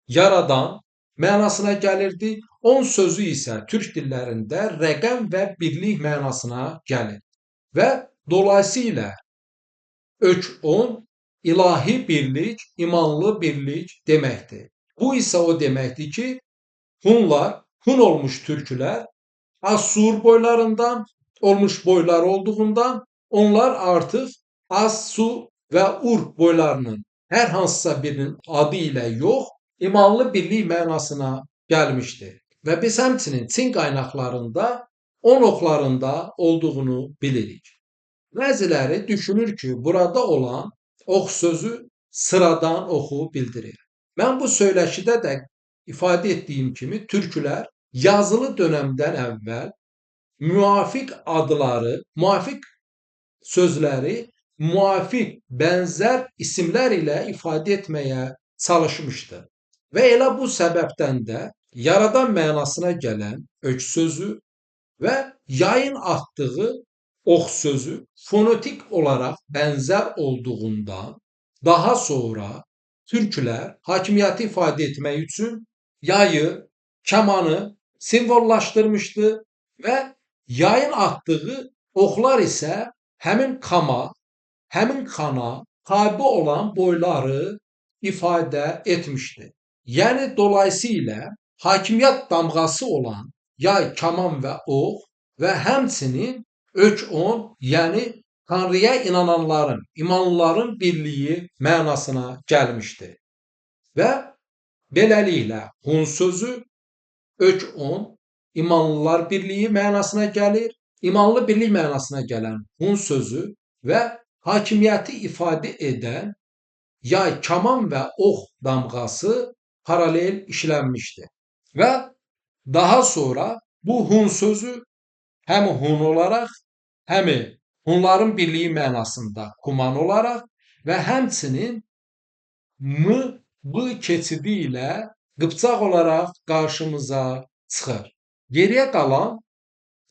[SPEAKER 3] yaradan mənasına gəlirdi. On sözü isə türk dillərində rəqəm və birlik mənasına gəlir. Və dolayısıyla ök on ilahi birlik, imanlı birlik deməkdir. Bu isə o deməkdir ki, Hunlar, Hun olmuş türkülər Assur boylarından olmuş boylar olduğundan onlar artıq Assu və Ur boylarının hər hansısa birinin adı ilə yox, imanlı birlik mənasına gəlmişdir. Və biz həmçinin Çin qaynaqlarında on oxlarında olduğunu bilirik. Bəziləri düşünür ki, burada olan ox sözü sıradan oxu bildirir. Mən bu söyləşidə də ifadə etdiyim kimi türkülər yazılı dönəmdən əvvəl müvafiq adları, müvafiq sözləri müvafiq bənzər isimlər ilə ifadə etməyə çalışmışdı. Və elə bu səbəbdən də yaradan mənasına gələn ök sözü və yayın atdığı ox sözü fonetik olaraq bənzər olduğundan daha sonra türklər hakimiyyəti ifadə etmək üçün yayı, kəmanı simvollaşdırmışdı və yayın atdığı oxlar isə həmin kama, həmin xana tabi olan boyları ifadə etmişdi. Yəni dolayısıyla hakimiyyət damğası olan yay, kaman və ox və həmçinin ök-on, yəni Tanrıya inananların, imanlıların birliyi mənasına gəlmişdi. Və beləliklə Hun sözü ök-on, imanlılar birliyi mənasına gəlir. İmanlı birlik mənasına gələn Hun sözü və hakimiyyəti ifadə edən yay, kaman və ox damğası paralel işlənmişdi. Və daha sonra bu Hun sözü həm Hun olaraq, həm Hunların birliyi mənasında Kuman olaraq və həmçinin M, B keçidi ilə Qıpçaq olaraq qarşımıza çıxır. Geriyə qalan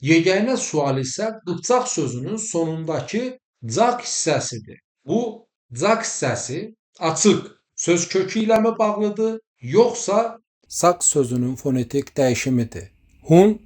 [SPEAKER 3] yeganə sual isə Qıpçaq sözünün sonundakı caq hissəsidir. Bu caq hissəsi açıq söz kökü ilə mi bağlıdır, yoxsa
[SPEAKER 2] Saq sözünün fonetik dəyişimidir. Hun,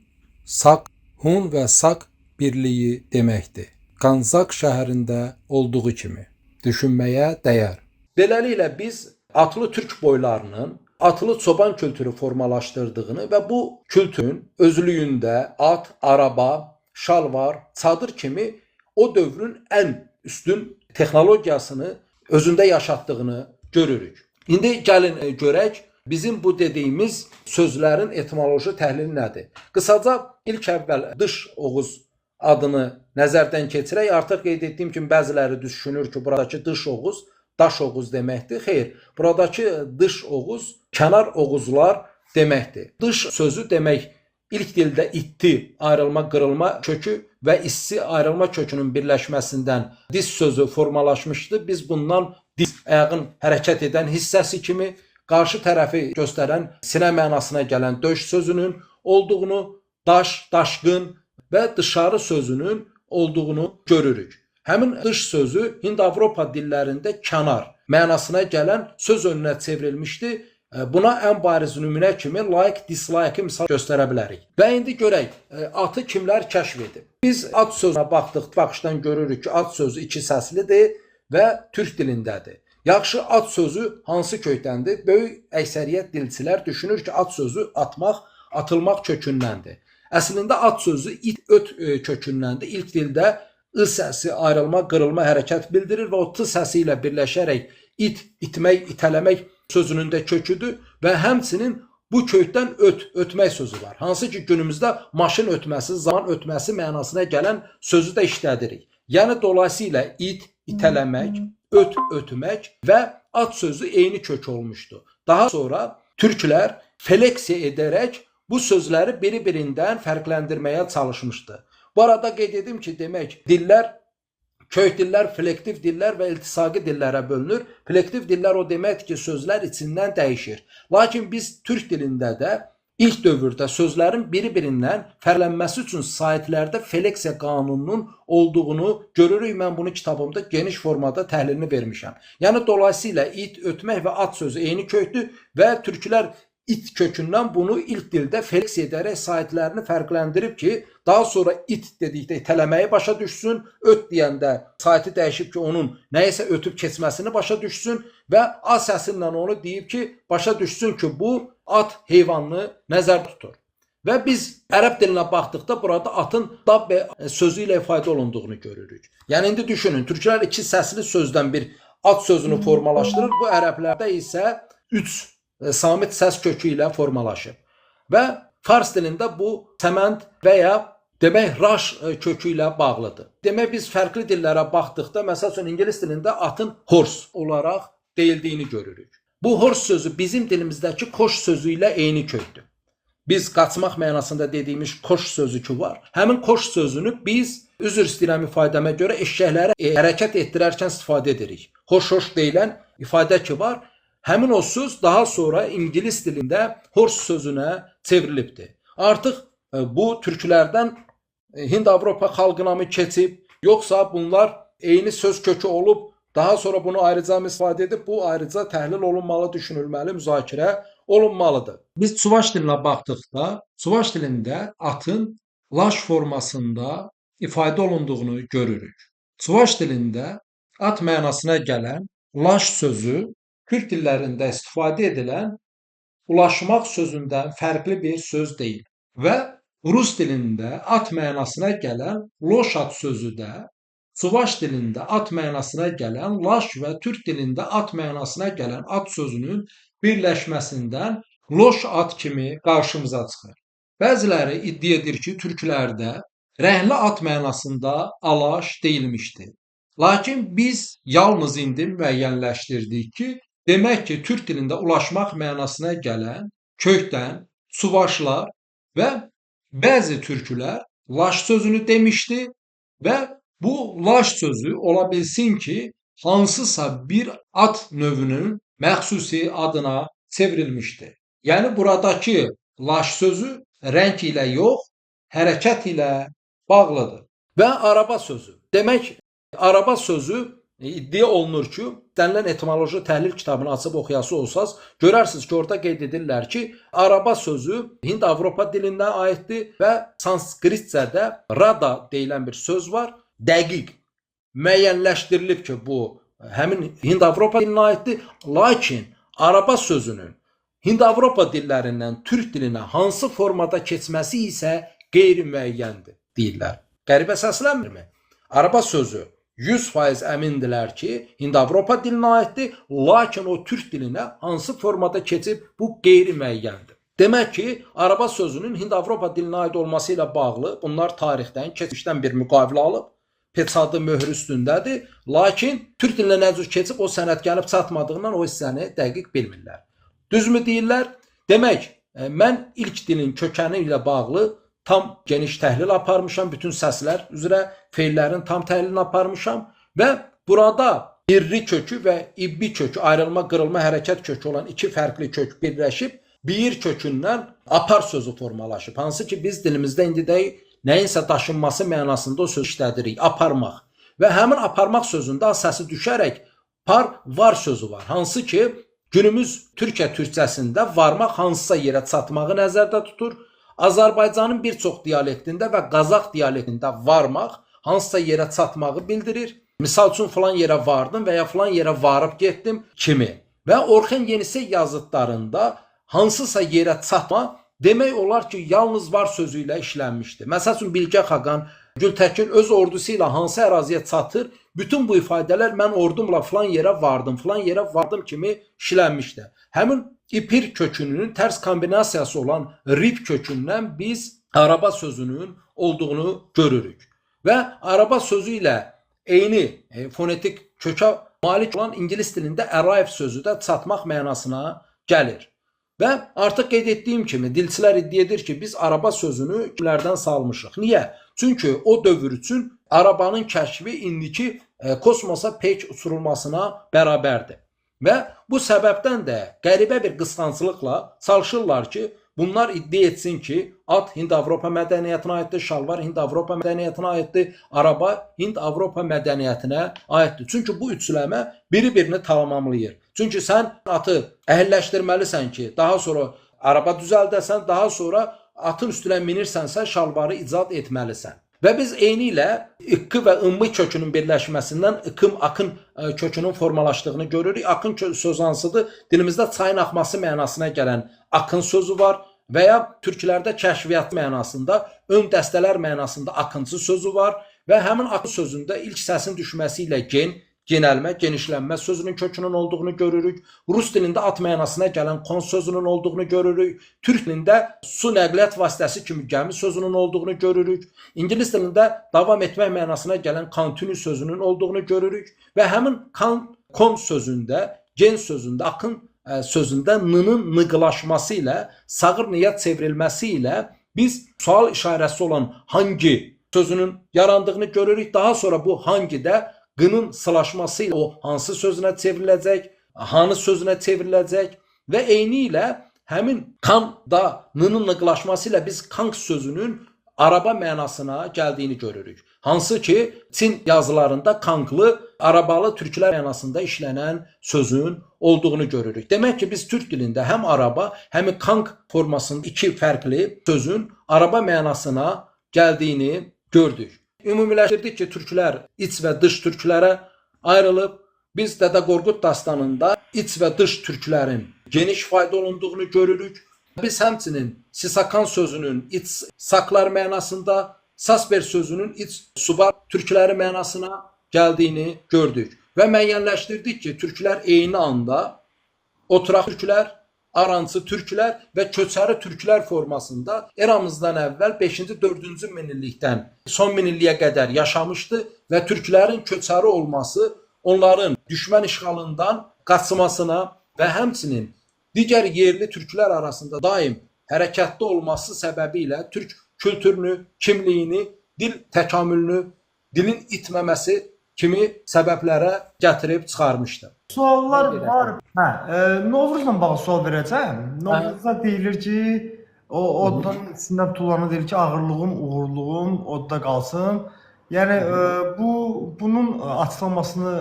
[SPEAKER 2] Saq, Hun və Saq birliyi deməkdir. Qanzaq şəhərində olduğu kimi düşünməyə dəyər.
[SPEAKER 3] Beləliklə biz atlı türk boylarının atlı çoban kültürü formalaşdırdığını və bu kültürün özlüyündə at, araba, şalvar, çadır kimi o dövrün ən üstün texnologiyasını özündə yaşatdığını görürük. İndi gəlin görək bizim bu dediyimiz sözlərin etimoloji təhlili nədir? Qısaca ilk əvvəl dış Oğuz adını nəzərdən keçirək. Artıq qeyd etdiyim kimi bəziləri düşünür ki, buradakı dış Oğuz daş Oğuz deməkdir. Xeyr, buradakı dış Oğuz kənar Oğuzlar deməkdir. Dış sözü demək ilk dildə itti, ayrılma, qırılma kökü və issi ayrılma kökünün birləşməsindən diz sözü formalaşmışdı. Biz bundan diz, ayağın hərəkət edən hissəsi kimi qarşı tərəfi göstərən sinə mənasına gələn döş sözünün olduğunu, daş, daşqın və dışarı sözünün olduğunu görürük. Həmin dış sözü Hind-Avropa dillərində kənar mənasına gələn söz önünə çevrilmişdi. Buna ən bariz nümunə kimi like, dislike-ı misal göstərə bilərik. Və indi görək, atı kimlər kəşf edib? Biz at sözünə baxdıq, baxışdan görürük ki, at sözü iki səslidir və türk dilindədir. Yaxşı, at sözü hansı kökdəndir? Böyük əksəriyyət dilçilər düşünür ki, at sözü atmaq, atılmaq kökündəndir. Əslində at sözü it, öt kökündəndir. İlk dildə ı səsi ayrılma, qırılma hərəkət bildirir və o t səsi ilə birləşərək it, itmək, itələmək sözünün də köküdür və həmçinin bu kökdən öt, ötmək sözü var. Hansı ki günümüzdə maşın ötməsi, zaman ötməsi mənasına gələn sözü də işlədirik. Yəni dolayısıyla it, itələmək, öt, ötmək və at sözü eyni kök olmuşdu. Daha sonra türklər fleksiya edərək bu sözləri biri-birindən fərqləndirməyə çalışmışdı. Bu arada qeyd edim ki, demək dillər, kök dillər, flektiv dillər və iltisaqi dillərə bölünür. Flektiv dillər o deməkdir ki, sözlər içindən dəyişir. Lakin biz türk dilində də ilk dövrdə sözlərin biri-birindən fərqlənməsi üçün saitlərdə fleksiya qanununun olduğunu görürük. Mən bunu kitabımda geniş formada təhlilini vermişəm. Yəni dolayısıyla it, ötmək və at sözü eyni kökdür və türklər it kökündən bunu ilk dildə fleksiya edərək saitlərini fərqləndirib ki, daha sonra it dedikdə itələməyi başa düşsün, öt deyəndə saiti dəyişib ki, onun nəyisə ötüb keçməsini başa düşsün və a səsinlə onu deyib ki, başa düşsün ki, bu at heyvanını nəzər tutur. Və biz ərəb dilinə baxdıqda burada atın dabbe sözü ilə ifadə olunduğunu görürük. Yəni indi düşünün, türklər iki səsli sözdən bir at sözünü formalaşdırır. Bu ərəblərdə isə üç samit səs kökü ilə formalaşıb. Və fars dilində bu səmənd və ya demək raş kökü ilə bağlıdır. Demək biz fərqli dillərə baxdıqda, məsəl üçün ingilis dilində atın horse olaraq deyildiyini görürük. Bu horse sözü bizim dilimizdəki koş sözü ilə eyni kökdür. Biz qaçmaq mənasında dediyimiz koş sözü ki var. Həmin koş sözünü biz, üzr istəyirəm ifadəmə görə, eşəkləri hərəkət etdirərkən istifadə edirik. Hoş-hoş deyilən ifadə ki var. Həmin o söz daha sonra ingilis dilində horse sözünə çevrilibdir. Artıq bu türklərdən Hind-Avropa xalqına mı keçib, yoxsa bunlar eyni söz kökü olub, daha sonra bunu ayrıca istifadə edib, bu ayrıca təhlil olunmalı, düşünülməli, müzakirə olunmalıdır.
[SPEAKER 4] Biz Çuvaş dilinə baxdıqda, Çuvaş dilində atın laş formasında ifadə olunduğunu görürük. Çuvaş dilində at mənasına gələn laş sözü
[SPEAKER 3] türk dillərində istifadə edilən ulaşmaq sözündən fərqli bir söz deyil. Və rus dilində at mənasına gələn loşat sözü də Çuvaş dilində at mənasına gələn laş və türk dilində at mənasına gələn at sözünün birləşməsindən loş at kimi qarşımıza çıxır. Bəziləri iddia edir ki, türklərdə rəhli at mənasında alaş deyilmişdi. Lakin biz yalnız indi müəyyənləşdirdik ki, demək ki, türk dilində ulaşmaq mənasına gələn kökdən Çuvaşlar və bəzi türkülər laş sözünü demişdi və bu laş sözü ola bilsin ki, hansısa bir at növünün məxsusi adına çevrilmişdi. Yəni buradakı laş sözü rəng ilə yox, hərəkət ilə bağlıdır. Və araba sözü. Demək, araba sözü iddia olunur ki, istənilən etimoloji təhlil kitabını açıb oxuyası olsaz, görərsiniz ki, orada qeyd edirlər ki, araba sözü Hind-Avropa dilindən aiddir və Sanskritcədə rada deyilən bir söz var. Dəqiq müəyyənləşdirilib ki, bu həmin Hind-Avropa dilinə aiddir. Lakin araba sözünün Hind-Avropa dillərindən türk dilinə hansı formada keçməsi isə qeyri-müəyyəndir deyirlər. Qəribə səslənmirmi? Araba sözü 100% əmindirlər ki, Hind-Avropa dilinə aiddir, lakin o türk dilinə hansı formada keçib, bu qeyri-müəyyəndir. Demək ki, araba sözünün Hind-Avropa dilinə aid olması ilə bağlı bunlar tarixdən, keçmişdən bir müqavilə alıb, peçadı möhrü üstündədir, lakin türk dilinə nə cür keçib, o sənəd gəlib çatmadığından o hissəni dəqiq bilmirlər. Düzmü deyirlər? Demək, mən ilk dilin kökəni ilə bağlı tam geniş təhlil aparmışam, bütün səslər üzrə feillərin tam təhlilini aparmışam və burada irri kökü və ibbi kökü, ayrılma, qırılma, hərəkət kökü olan iki fərqli kök birləşib bir kökündən apar sözü formalaşıb. Hansı ki, biz dilimizdə indi də nəyinsə daşınması mənasında o sözü işlədirik, aparmaq. Və həmin aparmaq sözündə A səsi düşərək par var sözü var. Hansı ki, günümüz Türkiyə türkçəsində varmaq hansısa yerə çatmağı nəzərdə tutur. Azərbaycanın bir çox dialektində və Qazaq dialektində varmaq hansısa yerə çatmağı bildirir. Misal üçün, filan yerə vardım və ya filan yerə varıb getdim kimi. Və Orxan Yenisey yazıtlarında hansısa yerə çatma demək olar ki, yalnız var sözü ilə işlənmişdi. Məsəl üçün, Bilgə Xaqan Gültəkin öz ordusu ilə hansı əraziyə çatır, bütün bu ifadələr mən ordumla filan yerə vardım, filan yerə vardım kimi işlənmişdi. Həmin ipir kökünün tərs kombinasiyası olan rib kökündən biz araba sözünün olduğunu görürük. Və araba sözü ilə eyni fonetik kökə malik olan ingilis dilində arrive sözü də çatmaq mənasına gəlir. Və artıq qeyd etdiyim kimi dilçilər iddia edir ki, biz araba sözünü kimlərdən salmışıq. Niyə? Çünki o dövr üçün arabanın kəşfi indiki kosmosa peyk uçurulmasına bərabərdir. Və bu səbəbdən də qəribə bir qısqanclıqla çalışırlar ki, bunlar iddia etsin ki, at Hind-Avropa mədəniyyətinə aiddir, şalvar Hind-Avropa mədəniyyətinə aiddir, araba Hind-Avropa mədəniyyətinə aiddir. Çünki bu üçləmə biri-birini tamamlayır. Çünki sən atı əhilləşdirməlisən ki, daha sonra araba düzəldəsən, daha sonra atın üstünə minirsənsə şalvarı icad etməlisən. Və biz eyni ilə iqqı və ımmı kökünün birləşməsindən ıqım, akın kökünün formalaşdığını görürük. Akın sözü hansıdır? Dilimizdə çayın axması mənasına gələn akın sözü var və ya türklərdə kəşfiyyat mənasında, ön dəstələr mənasında akıncı sözü var və həmin akın sözündə ilk səsin düşməsi ilə gen, genəlmə, genişlənmə sözünün kökünün olduğunu görürük. Rus dilində at mənasına gələn kon sözünün olduğunu görürük. Türk dilində su nəqliyyat vasitəsi kimi gəmi sözünün olduğunu görürük. İngilis dilində davam etmək mənasına gələn continue sözünün olduğunu görürük və həmin kon sözündə, gen sözündə, akın sözündə n-nın nıqlaşması ilə, sağır niyyət çevrilməsi ilə biz sual işarəsi olan hangi sözünün yarandığını görürük. Daha sonra bu hangi də qının sılaşması ilə o hansı sözünə çevriləcək, hanı sözünə çevriləcək və eyni ilə həmin kan-da n-nın nıqlaşması ilə biz kank sözünün araba mənasına gəldiyini görürük. Hansı ki, Çin yazılarında kanklı, arabalı türklər mənasında işlənən sözün olduğunu görürük. Demək ki, biz türk dilində həm araba, həm kank formasında iki fərqli sözün araba mənasına gəldiyini gördük. Ümumiləşdirdik ki, türklər iç və dış türklərə ayrılıb. Biz Dədə Qorqud dastanında iç və dış türklərin geniş ifadə olunduğunu görürük. Biz həmçinin Sisakan sözünün iç Saklar mənasında, Sasber sözünün iç Subar türkləri mənasına gəldiyini gördük və müəyyənləşdirdik ki, türklər eyni anda oturaq türklər, arançı türklər və köçəri türklər formasında eramızdan əvvəl 5-ci, 4-cü minillikdən son minilliyə qədər yaşamışdı və türklərin köçəri olması onların düşmən işğalından qaçmasına və həmçinin digər yerli türklər arasında daim hərəkətdə olması səbəbi ilə türk kültürünü, kimliyini, dil təkamülünü, dilin itməməsi kimi səbəblərə gətirib çıxarmışdı.
[SPEAKER 1] Suallar var. Hə, Novruzla bağlı sual verəcəm. Novruzda deyilir ki, o oddan içindən tullana deyir ki, ağırlığım, uğurluğum odda qalsın. Yəni bunun açıqlamasını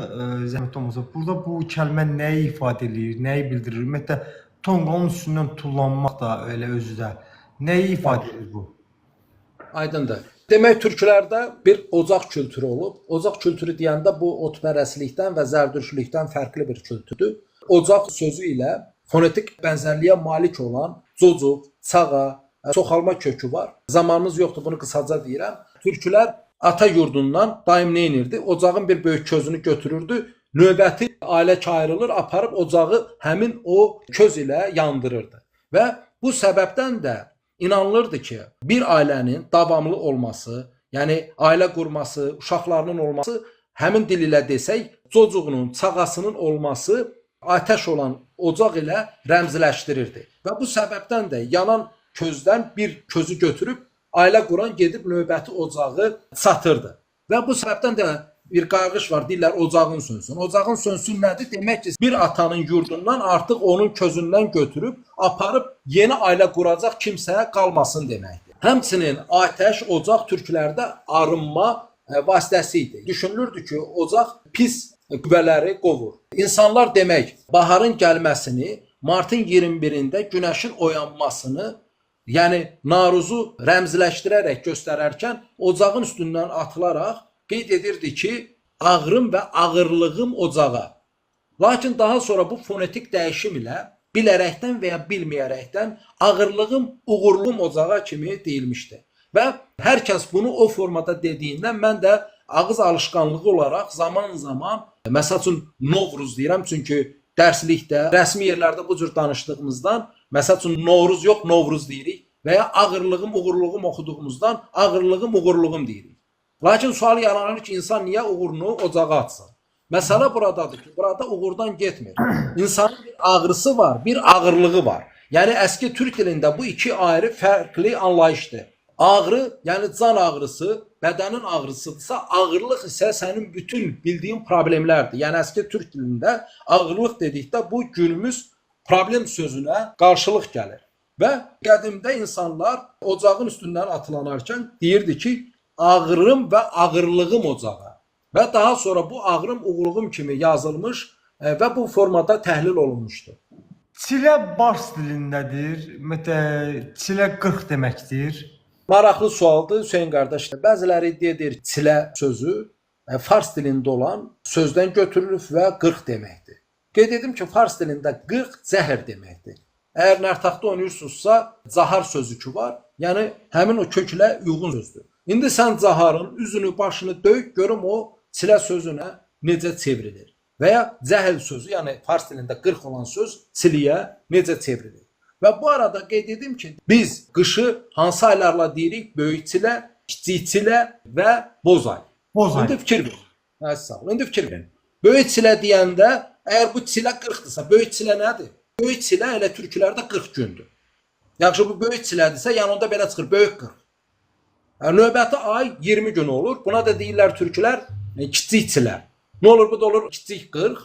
[SPEAKER 1] zəhmət olmasa, burada bu kəlmə nəyi ifadə eləyir, nəyi bildirir? Ümumiyyətlə tonqalın üstündən tullanmaq da elə özü də nəyi ifadə edir bu?
[SPEAKER 3] Aydındır. Demək türklərdə bir ocaq kültürü olub. Ocaq kültürü deyəndə bu otpərəstlikdən və zərdüştlükdən fərqli bir kültürdür. Ocaq sözü ilə fonetik bənzərliyə malik olan cocuq, çağa, çoxalma kökü var. Zamanımız yoxdur, bunu qısaca deyirəm. Türklər ata yurdundan daim nə edirdi? Ocağın bir böyük közünü götürürdü. Növbəti ailə ki ayrılır, aparıb ocağı həmin o köz ilə yandırırdı. Və bu səbəbdən də inanılırdı ki, bir ailənin davamlı olması, yəni ailə qurması, uşaqlarının olması, həmin dil ilə desək, cocuğunun, çağasının olması atəş olan ocaq ilə rəmzləşdirirdi. Və bu səbəbdən də yanan közdən bir közü götürüb ailə quran gedib növbəti ocağı satırdı. Və bu səbəbdən də bir qarğış var, deyirlər ocağın sönsün. Ocağın sönsün nədir? Demək ki, bir atanın yurdundan artıq onun közündən götürüb aparıb yeni ailə quracaq kimsəyə qalmasın deməkdir. Həmçinin atəş, ocaq türklərdə arınma vasitəsi idi. Düşünülürdü ki, ocaq pis qüvvələri qovur. İnsanlar demək, baharın gəlməsini, martın 21-də günəşin oyanmasını, yəni Naruzu rəmzləşdirərək göstərərkən ocağın üstündən atılaraq qeyd edirdi ki, ağrım və ağırlığım ocağa. Lakin daha sonra bu fonetik dəyişim ilə bilərəkdən və ya bilməyərəkdən ağırlığım, uğurluğum ocağa kimi deyilmişdi. Və hər kəs bunu o formada dediyindən mən də ağız alışqanlığı olaraq zaman-zaman, məsəl üçün Novruz deyirəm, çünki dərslikdə, rəsmi yerlərdə bu cür danışdığımızdan, məsəl üçün Novruz yox, Novruz deyirik və ya ağırlığım, uğurluğum oxuduğumuzdan ağırlığım, uğurluğum deyirik. Lakin sual yaranır ki, insan niyə uğurunu ocağa atsın? Məsələ buradadır ki, burada uğurdan getmir. İnsanın bir ağrısı var, bir ağırlığı var. Yəni əski türk dilində bu iki ayrı fərqli anlayışdır. Ağrı, yəni can ağrısı, bədənin ağrısıdırsa, ağırlıq isə sənin bütün bildiyin problemlərdir. Yəni əski türk dilində ağırlıq dedikdə bu günümüz problem sözünə qarşılıq gəlir. Və qədimdə insanlar ocağın üstündən atılanarkən deyirdi ki, ağrım və ağırlığım ocağa. Və daha sonra bu ağrım, uğurluğum kimi yazılmış və bu formada təhlil olunmuşdur.
[SPEAKER 1] Çilə bars dilindədir. Ümumiyyətlə çilə 40 deməkdir.
[SPEAKER 3] Maraqlı sualdır Hüseyn qardaş. Bəziləri iddia edir çilə sözü fars dilində olan sözdən götürülüb və 40 deməkdir. Qeyd edim ki, fars dilində 40 zəhər deməkdir. Əgər nərtaxta oynayırsınızsa, cahar sözü ki var, yəni həmin o köklə uyğun sözdür. İndi sən caharın üzünü, başını döy, görüm o çilə sözünə necə çevrilir. Və ya cəhil sözü, yəni fars dilində 40 olan söz çiliyə necə çevrilir. Və bu arada qeyd edim ki, biz qışı hansı aylarla deyirik? Böyük çilə, kiçik çilə və boz ay.
[SPEAKER 1] Boz ay.
[SPEAKER 3] İndi fikir verin. Hə, sağ ol. İndi fikir verin. Böyük çilə deyəndə, əgər bu çilə 40-dırsa, böyük çilə nədir? Böyük çilə elə türklərdə 40 gündür. Yaxşı, bu böyük çilədirsə, yəni onda belə çıxır, böyük 40. Yəni, növbəti ay 20 gün olur. Buna da deyirlər türklər kiçik çilə. Nə olur? Bu da olur kiçik 40.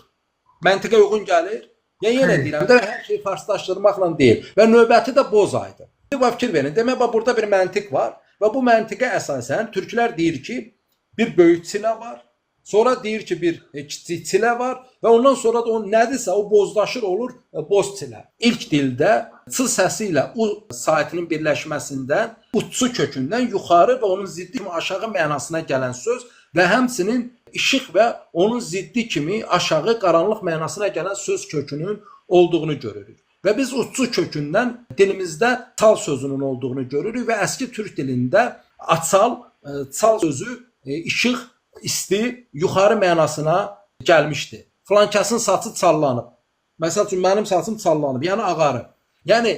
[SPEAKER 3] Məntiqə uyğun gəlir. Yəni yenə deyirəm də, hər şeyi farslaşdırmaqla deyil. Və növbəti də boz aydır. İndi bax fikir verin. Demək bax burada bir məntiq var və bu məntiqə əsasən türklər deyir ki, bir böyük çilə var. Sonra deyir ki, bir kiçik çilə var və ondan sonra da o nədirsə o bozlaşır olur boz çilə. İlk dildə ç səsi ilə u saitinin birləşməsindən uçsu kökündən yuxarı və onun ziddi kimi aşağı mənasına gələn söz və həmçinin
[SPEAKER 2] işıq və onun ziddi kimi aşağı qaranlıq mənasına gələn söz kökünün olduğunu görürük. Və biz uççu kökündən dilimizdə çal sözünün olduğunu görürük və əski türk dilində açal, çal sözü işıq, isti, yuxarı mənasına gəlmişdi. Filankəsin saçı çallanıb. Məsəl üçün mənim saçım çallanıb, yəni ağarıb. Yəni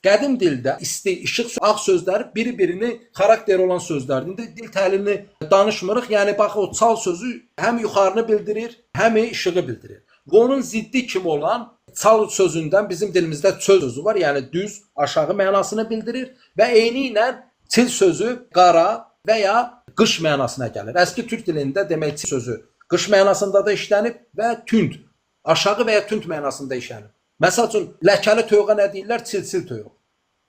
[SPEAKER 2] qədim dildə isti, işıq, ağ sözləri biri-birini xarakteri olan sözlərdir. İndi dil təhlilini danışmırıq. Yəni bax o çal sözü həm yuxarını bildirir, həm işığı bildirir. Və onun ziddi kimi olan çal sözündən bizim dilimizdə çöl sözü var, yəni düz, aşağı mənasını bildirir və eyni ilə çil sözü qara və ya qış mənasına gəlir. Əski türk dilində demək çil sözü qış mənasında da işlənib və tünd, aşağı və ya tünd mənasında işlənib. Məsəl üçün ləkəli toyuğa nə deyirlər? Çil-çil toyuq.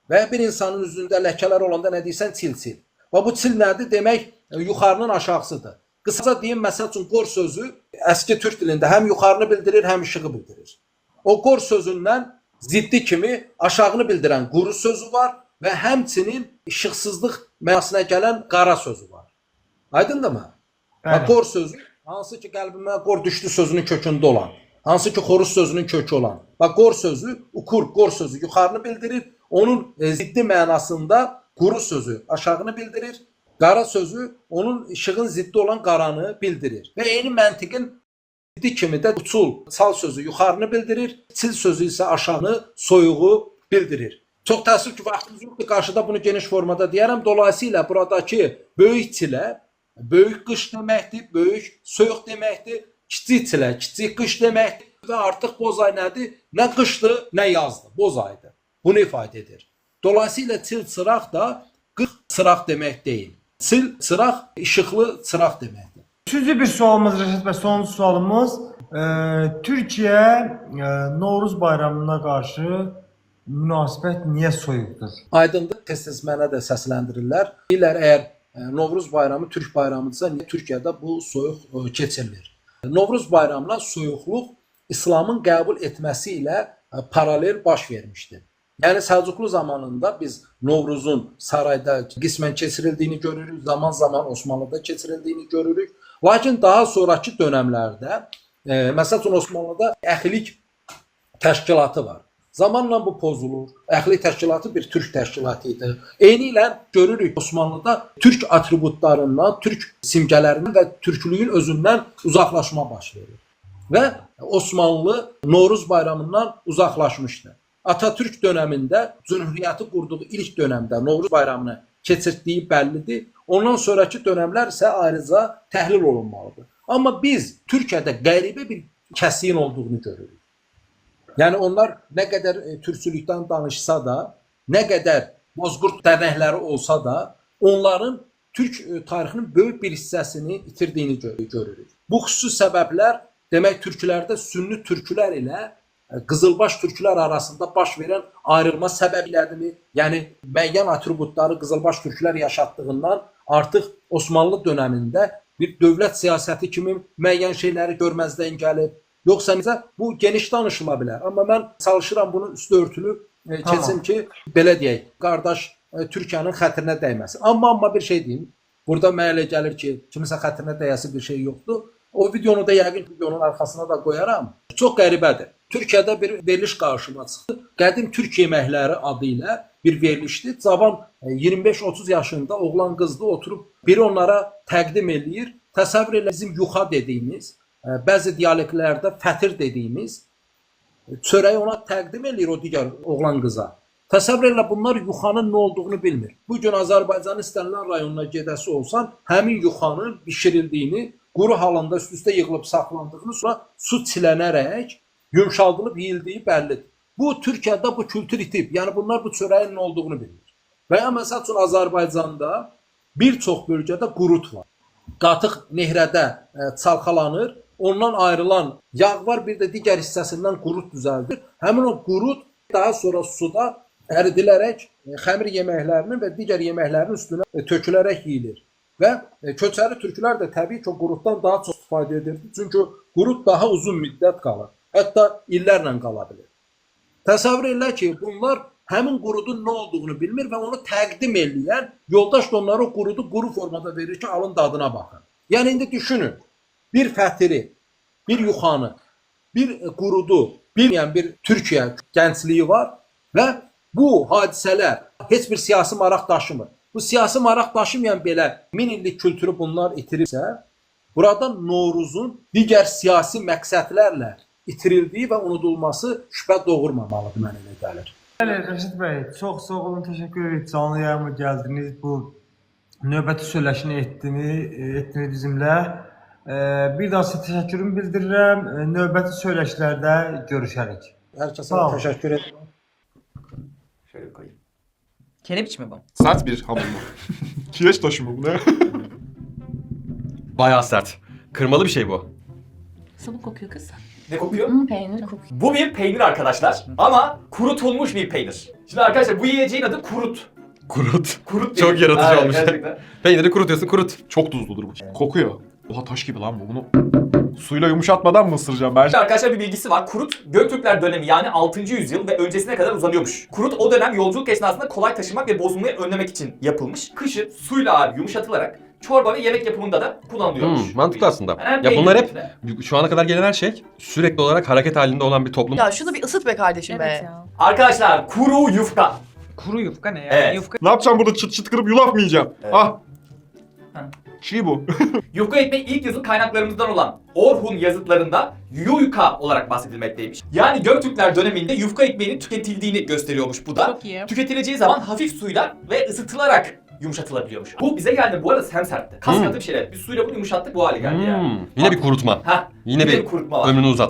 [SPEAKER 2] Və ya bir insanın üzündə ləkələr olanda nə deyirsən? Çil-çil. Və bu çil nədir? Demək yuxarının aşağısıdır. Qısaca deyim, məsəl üçün qor sözü əski türk dilində həm yuxarını bildirir, həm işığı bildirir. O qor sözündən ziddi kimi aşağını bildirən quru sözü var və həmçinin işıqsızlıq mənasına gələn qara sözü var. Aydındırmı? Və qor sözü hansı ki qəlbimə qor düşdü sözünün kökündə olan, hansı ki xoruz sözünün kökü olan. Bax qor sözü ukur, qor sözü yuxarını bildirir. Onun ziddi mənasında quru sözü aşağını bildirir. Qara sözü onun işığın ziddi olan qaranı bildirir. Və eyni məntiqin ziddi kimi də uçul, çal sözü yuxarını bildirir, çil sözü isə aşağını, soyuğu bildirir. Çox təəssüf ki, vaxtımız yoxdur. Qarşıda bunu geniş formada deyərəm. Dolayısıyla buradakı böyük çilə böyük qış deməkdir, böyük soyuq deməkdir, kiçik çilə kiçik qış deməkdir və artıq boz ay nədir? Nə qışdır, nə yazdır, boz aydır. Bunu ifadə edir. Dolayısıyla çil çıraq da qış çıraq demək deyil. Çil çıraq işıqlı çıraq deməkdir.
[SPEAKER 1] Üçüncü bir sualımız Rəşad bəy, sonuncu sualımız. Türkiyə Novruz bayramına qarşı münasibət niyə soyuqdur?
[SPEAKER 2] Aydındır, tez-tez mənə də səsləndirirlər. Deyirlər, əgər Novruz bayramı türk bayramıdırsa, niyə Türkiyədə bu soyuq keçirilir? Novruz bayramına soyuqluq İslamın qəbul etməsi ilə paralel baş vermişdi. Yəni Səlcuqlu zamanında biz Novruzun sarayda qismən keçirildiyini görürük, zaman-zaman Osmanlıda keçirildiyini görürük. Lakin daha sonrakı dönəmlərdə, məsəl üçün Osmanlıda əhlilik təşkilatı var. Zamanla bu pozulur. Əhlilik təşkilatı bir türk təşkilatı idi. Eyni ilə görürük Osmanlıda türk atributlarından, türk simgələrindən və türklüyün özündən uzaqlaşma baş verir. Və Osmanlı Novruz bayramından uzaqlaşmışdı. Atatürk dönəmində, Cümhuriyyəti qurduğu ilk dönəmdə Novruz bayramını keçirtdiyi bəllidir. Ondan sonrakı dönəmlər isə ayrıca təhlil olunmalıdır. Amma biz Türkiyədə qəribə bir kəsiyin olduğunu görürük. Yəni onlar nə qədər türkçülükdən danışsa da, nə qədər bozqurd dərnəkləri olsa da, onların türk tarixinin böyük bir hissəsini itirdiyini görürük. Bu xüsusi səbəblər demək türklərdə sünni türklər ilə qızılbaş türklər arasında baş verən ayrılma səbəblərini, yəni müəyyən atributları qızılbaş türklər yaşatdığından artıq Osmanlı dönəmində bir dövlət siyasəti kimi müəyyən şeyləri görməzdən gəlib. Yoxsa necə? Bu geniş danışıla bilər. Amma mən çalışıram bunu üstü örtülü keçim ki, belə deyək, qardaş Türkiyənin xətrinə dəyməsin. Amma bir şey deyim. Burada mənə elə gəlir ki, kimisə xətrinə dəyəsi bir şey yoxdur. O videonu da yəqin ki, videonun arxasına da qoyaram. Çox qəribədir. Türkiyədə bir veriliş qarşıma çıxdı. Qədim türk yeməkləri adı ilə bir verilişdir. Cavan 25-30 yaşında oğlan qızdı oturub biri onlara təqdim eləyir. Təsəvvür elə bizim yuxa dediyimiz, bəzi dialektlərdə fətir dediyimiz çörəyi ona təqdim eləyir o digər oğlan qıza. Təsəvvür elə bunlar yuxanın nə olduğunu bilmir. Bu gün Azərbaycanın istənilən rayonuna gedəsi olsan, həmin yuxanın bişirildiyini, quru halında üst-üstə yığılıb saxlandığını, sonra su çilənərək yumşaldılıb yeyildiyi bəllidir. Bu Türkiyədə bu kültür itib. Yəni bunlar bu çörəyin nə olduğunu bilmir. Və ya məsəl üçün Azərbaycanda bir çox bölgədə qurut var. Qatıq nehrədə çalxalanır, ondan ayrılan yağ var, bir də digər hissəsindən qurut düzəldir. Həmin o qurut daha sonra suda əridilərək xəmir yeməklərinin və digər yeməklərin üstünə tökülərək yeyilir. Və köçəri türklər də təbii ki, o qurutdan daha çox istifadə edirdi. Çünki qurut daha uzun müddət qalır. Hətta illərlə qala bilir. Təsəvvür elə ki, bunlar həmin qurudun nə olduğunu bilmir və onu təqdim eləyən yoldaş da onlara o qurudu quru formada verir ki, alın dadına baxın. Yəni indi düşünün. Bir fətiri, bir yuxanı, bir qurudu bilməyən bir Türkiyə gəncliyi var və bu hadisələr heç bir siyasi maraq daşımır. Bu siyasi maraq daşımayan belə min illik kültürü bunlar itiribsə, burada Novruzun digər siyasi məqsədlərlə itirildiyi və unudulması şübhə doğurmamalıdır, mənə elə gəlir.
[SPEAKER 1] Bəli, Rəşid bəy, çox sağ olun, təşəkkür edirik. Canlı yayıma gəldiniz. Bu növbəti söyləşini etdiniz bizimlə. Bir daha sizə təşəkkürümü bildirirəm. Növbəti söyləşlərdə görüşərik.
[SPEAKER 2] Hər kəsə
[SPEAKER 1] Sağ olun.
[SPEAKER 2] Təşəkkür edirəm.
[SPEAKER 5] Şöyle bir koyayım.
[SPEAKER 6] Kerebiç mi bu?
[SPEAKER 7] Sert bir hamur mu? Kireç taşı mı bu ne?
[SPEAKER 8] Bayağı sert. Kırmalı bir şey bu.
[SPEAKER 9] Sabun kokuyor kız.
[SPEAKER 5] Ne kokuyor?
[SPEAKER 9] Peynir kokuyor.
[SPEAKER 5] Bu bir peynir arkadaşlar ama kurutulmuş bir peynir. Şimdi arkadaşlar bu yiyeceğin adı kurut.
[SPEAKER 8] Kurut.
[SPEAKER 5] Kurut
[SPEAKER 8] Çok
[SPEAKER 5] değil.
[SPEAKER 8] yaratıcı
[SPEAKER 5] Aynen,
[SPEAKER 8] olmuş.
[SPEAKER 5] gerçekten.
[SPEAKER 8] Peyniri kurutuyorsun, kurut.
[SPEAKER 7] Çok tuzludur bu. Kokuyor. Oha taş gibi lan bu. Bunu suyla yumuşatmadan mı ısıracağım ben?
[SPEAKER 5] Şimdi arkadaşlar bir bilgisi var. Kurut Göktürkler dönemi yani 6. yüzyıl ve öncesine kadar uzanıyormuş. Kurut o dönem yolculuk esnasında kolay taşınmak ve bozulmayı önlemek için yapılmış. Kışın suyla abi yumuşatılarak çorba ve yemek yapımında da kullanılıyormuş.
[SPEAKER 8] Mantıklı aslında.
[SPEAKER 5] Yani
[SPEAKER 8] Ya bunlar hep
[SPEAKER 5] peynir.
[SPEAKER 8] şu ana kadar gelen her şey sürekli olarak hareket halinde olan bir toplum.
[SPEAKER 10] Ya şunu bir ısıt be kardeşim
[SPEAKER 9] Evet
[SPEAKER 10] be.
[SPEAKER 9] ya.
[SPEAKER 5] Arkadaşlar kuru yufka.
[SPEAKER 6] Kuru yufka ne ya?
[SPEAKER 5] Evet.
[SPEAKER 6] Yufka
[SPEAKER 7] Ne yapacağım burada çıt çıt kırıp yulaf mı yiyeceğim?
[SPEAKER 5] Evet.
[SPEAKER 7] Ah.
[SPEAKER 6] Ha.
[SPEAKER 7] Çiğ bu.
[SPEAKER 5] Yufka ekmeği ilk yazılı kaynaklarımızdan olan Orhun yazıtlarında yuyka olarak bahsedilmekteymiş. Yani Göktürkler döneminde yufka ekmeğinin tüketildiğini gösteriyormuş bu da.
[SPEAKER 9] Çok iyi.
[SPEAKER 5] Tüketileceği zaman hafif suyla ve ısıtılarak yumuşatılabiliyormuş. Bu bize geldi bu arada semsertti. Kas katı bir şeyler. Biz suyla bunu yumuşattık bu hale geldi yani.
[SPEAKER 8] Yine bir kurutma.
[SPEAKER 5] Hah,
[SPEAKER 8] Yine bir
[SPEAKER 5] kurutma var.
[SPEAKER 8] ömrünü uzat.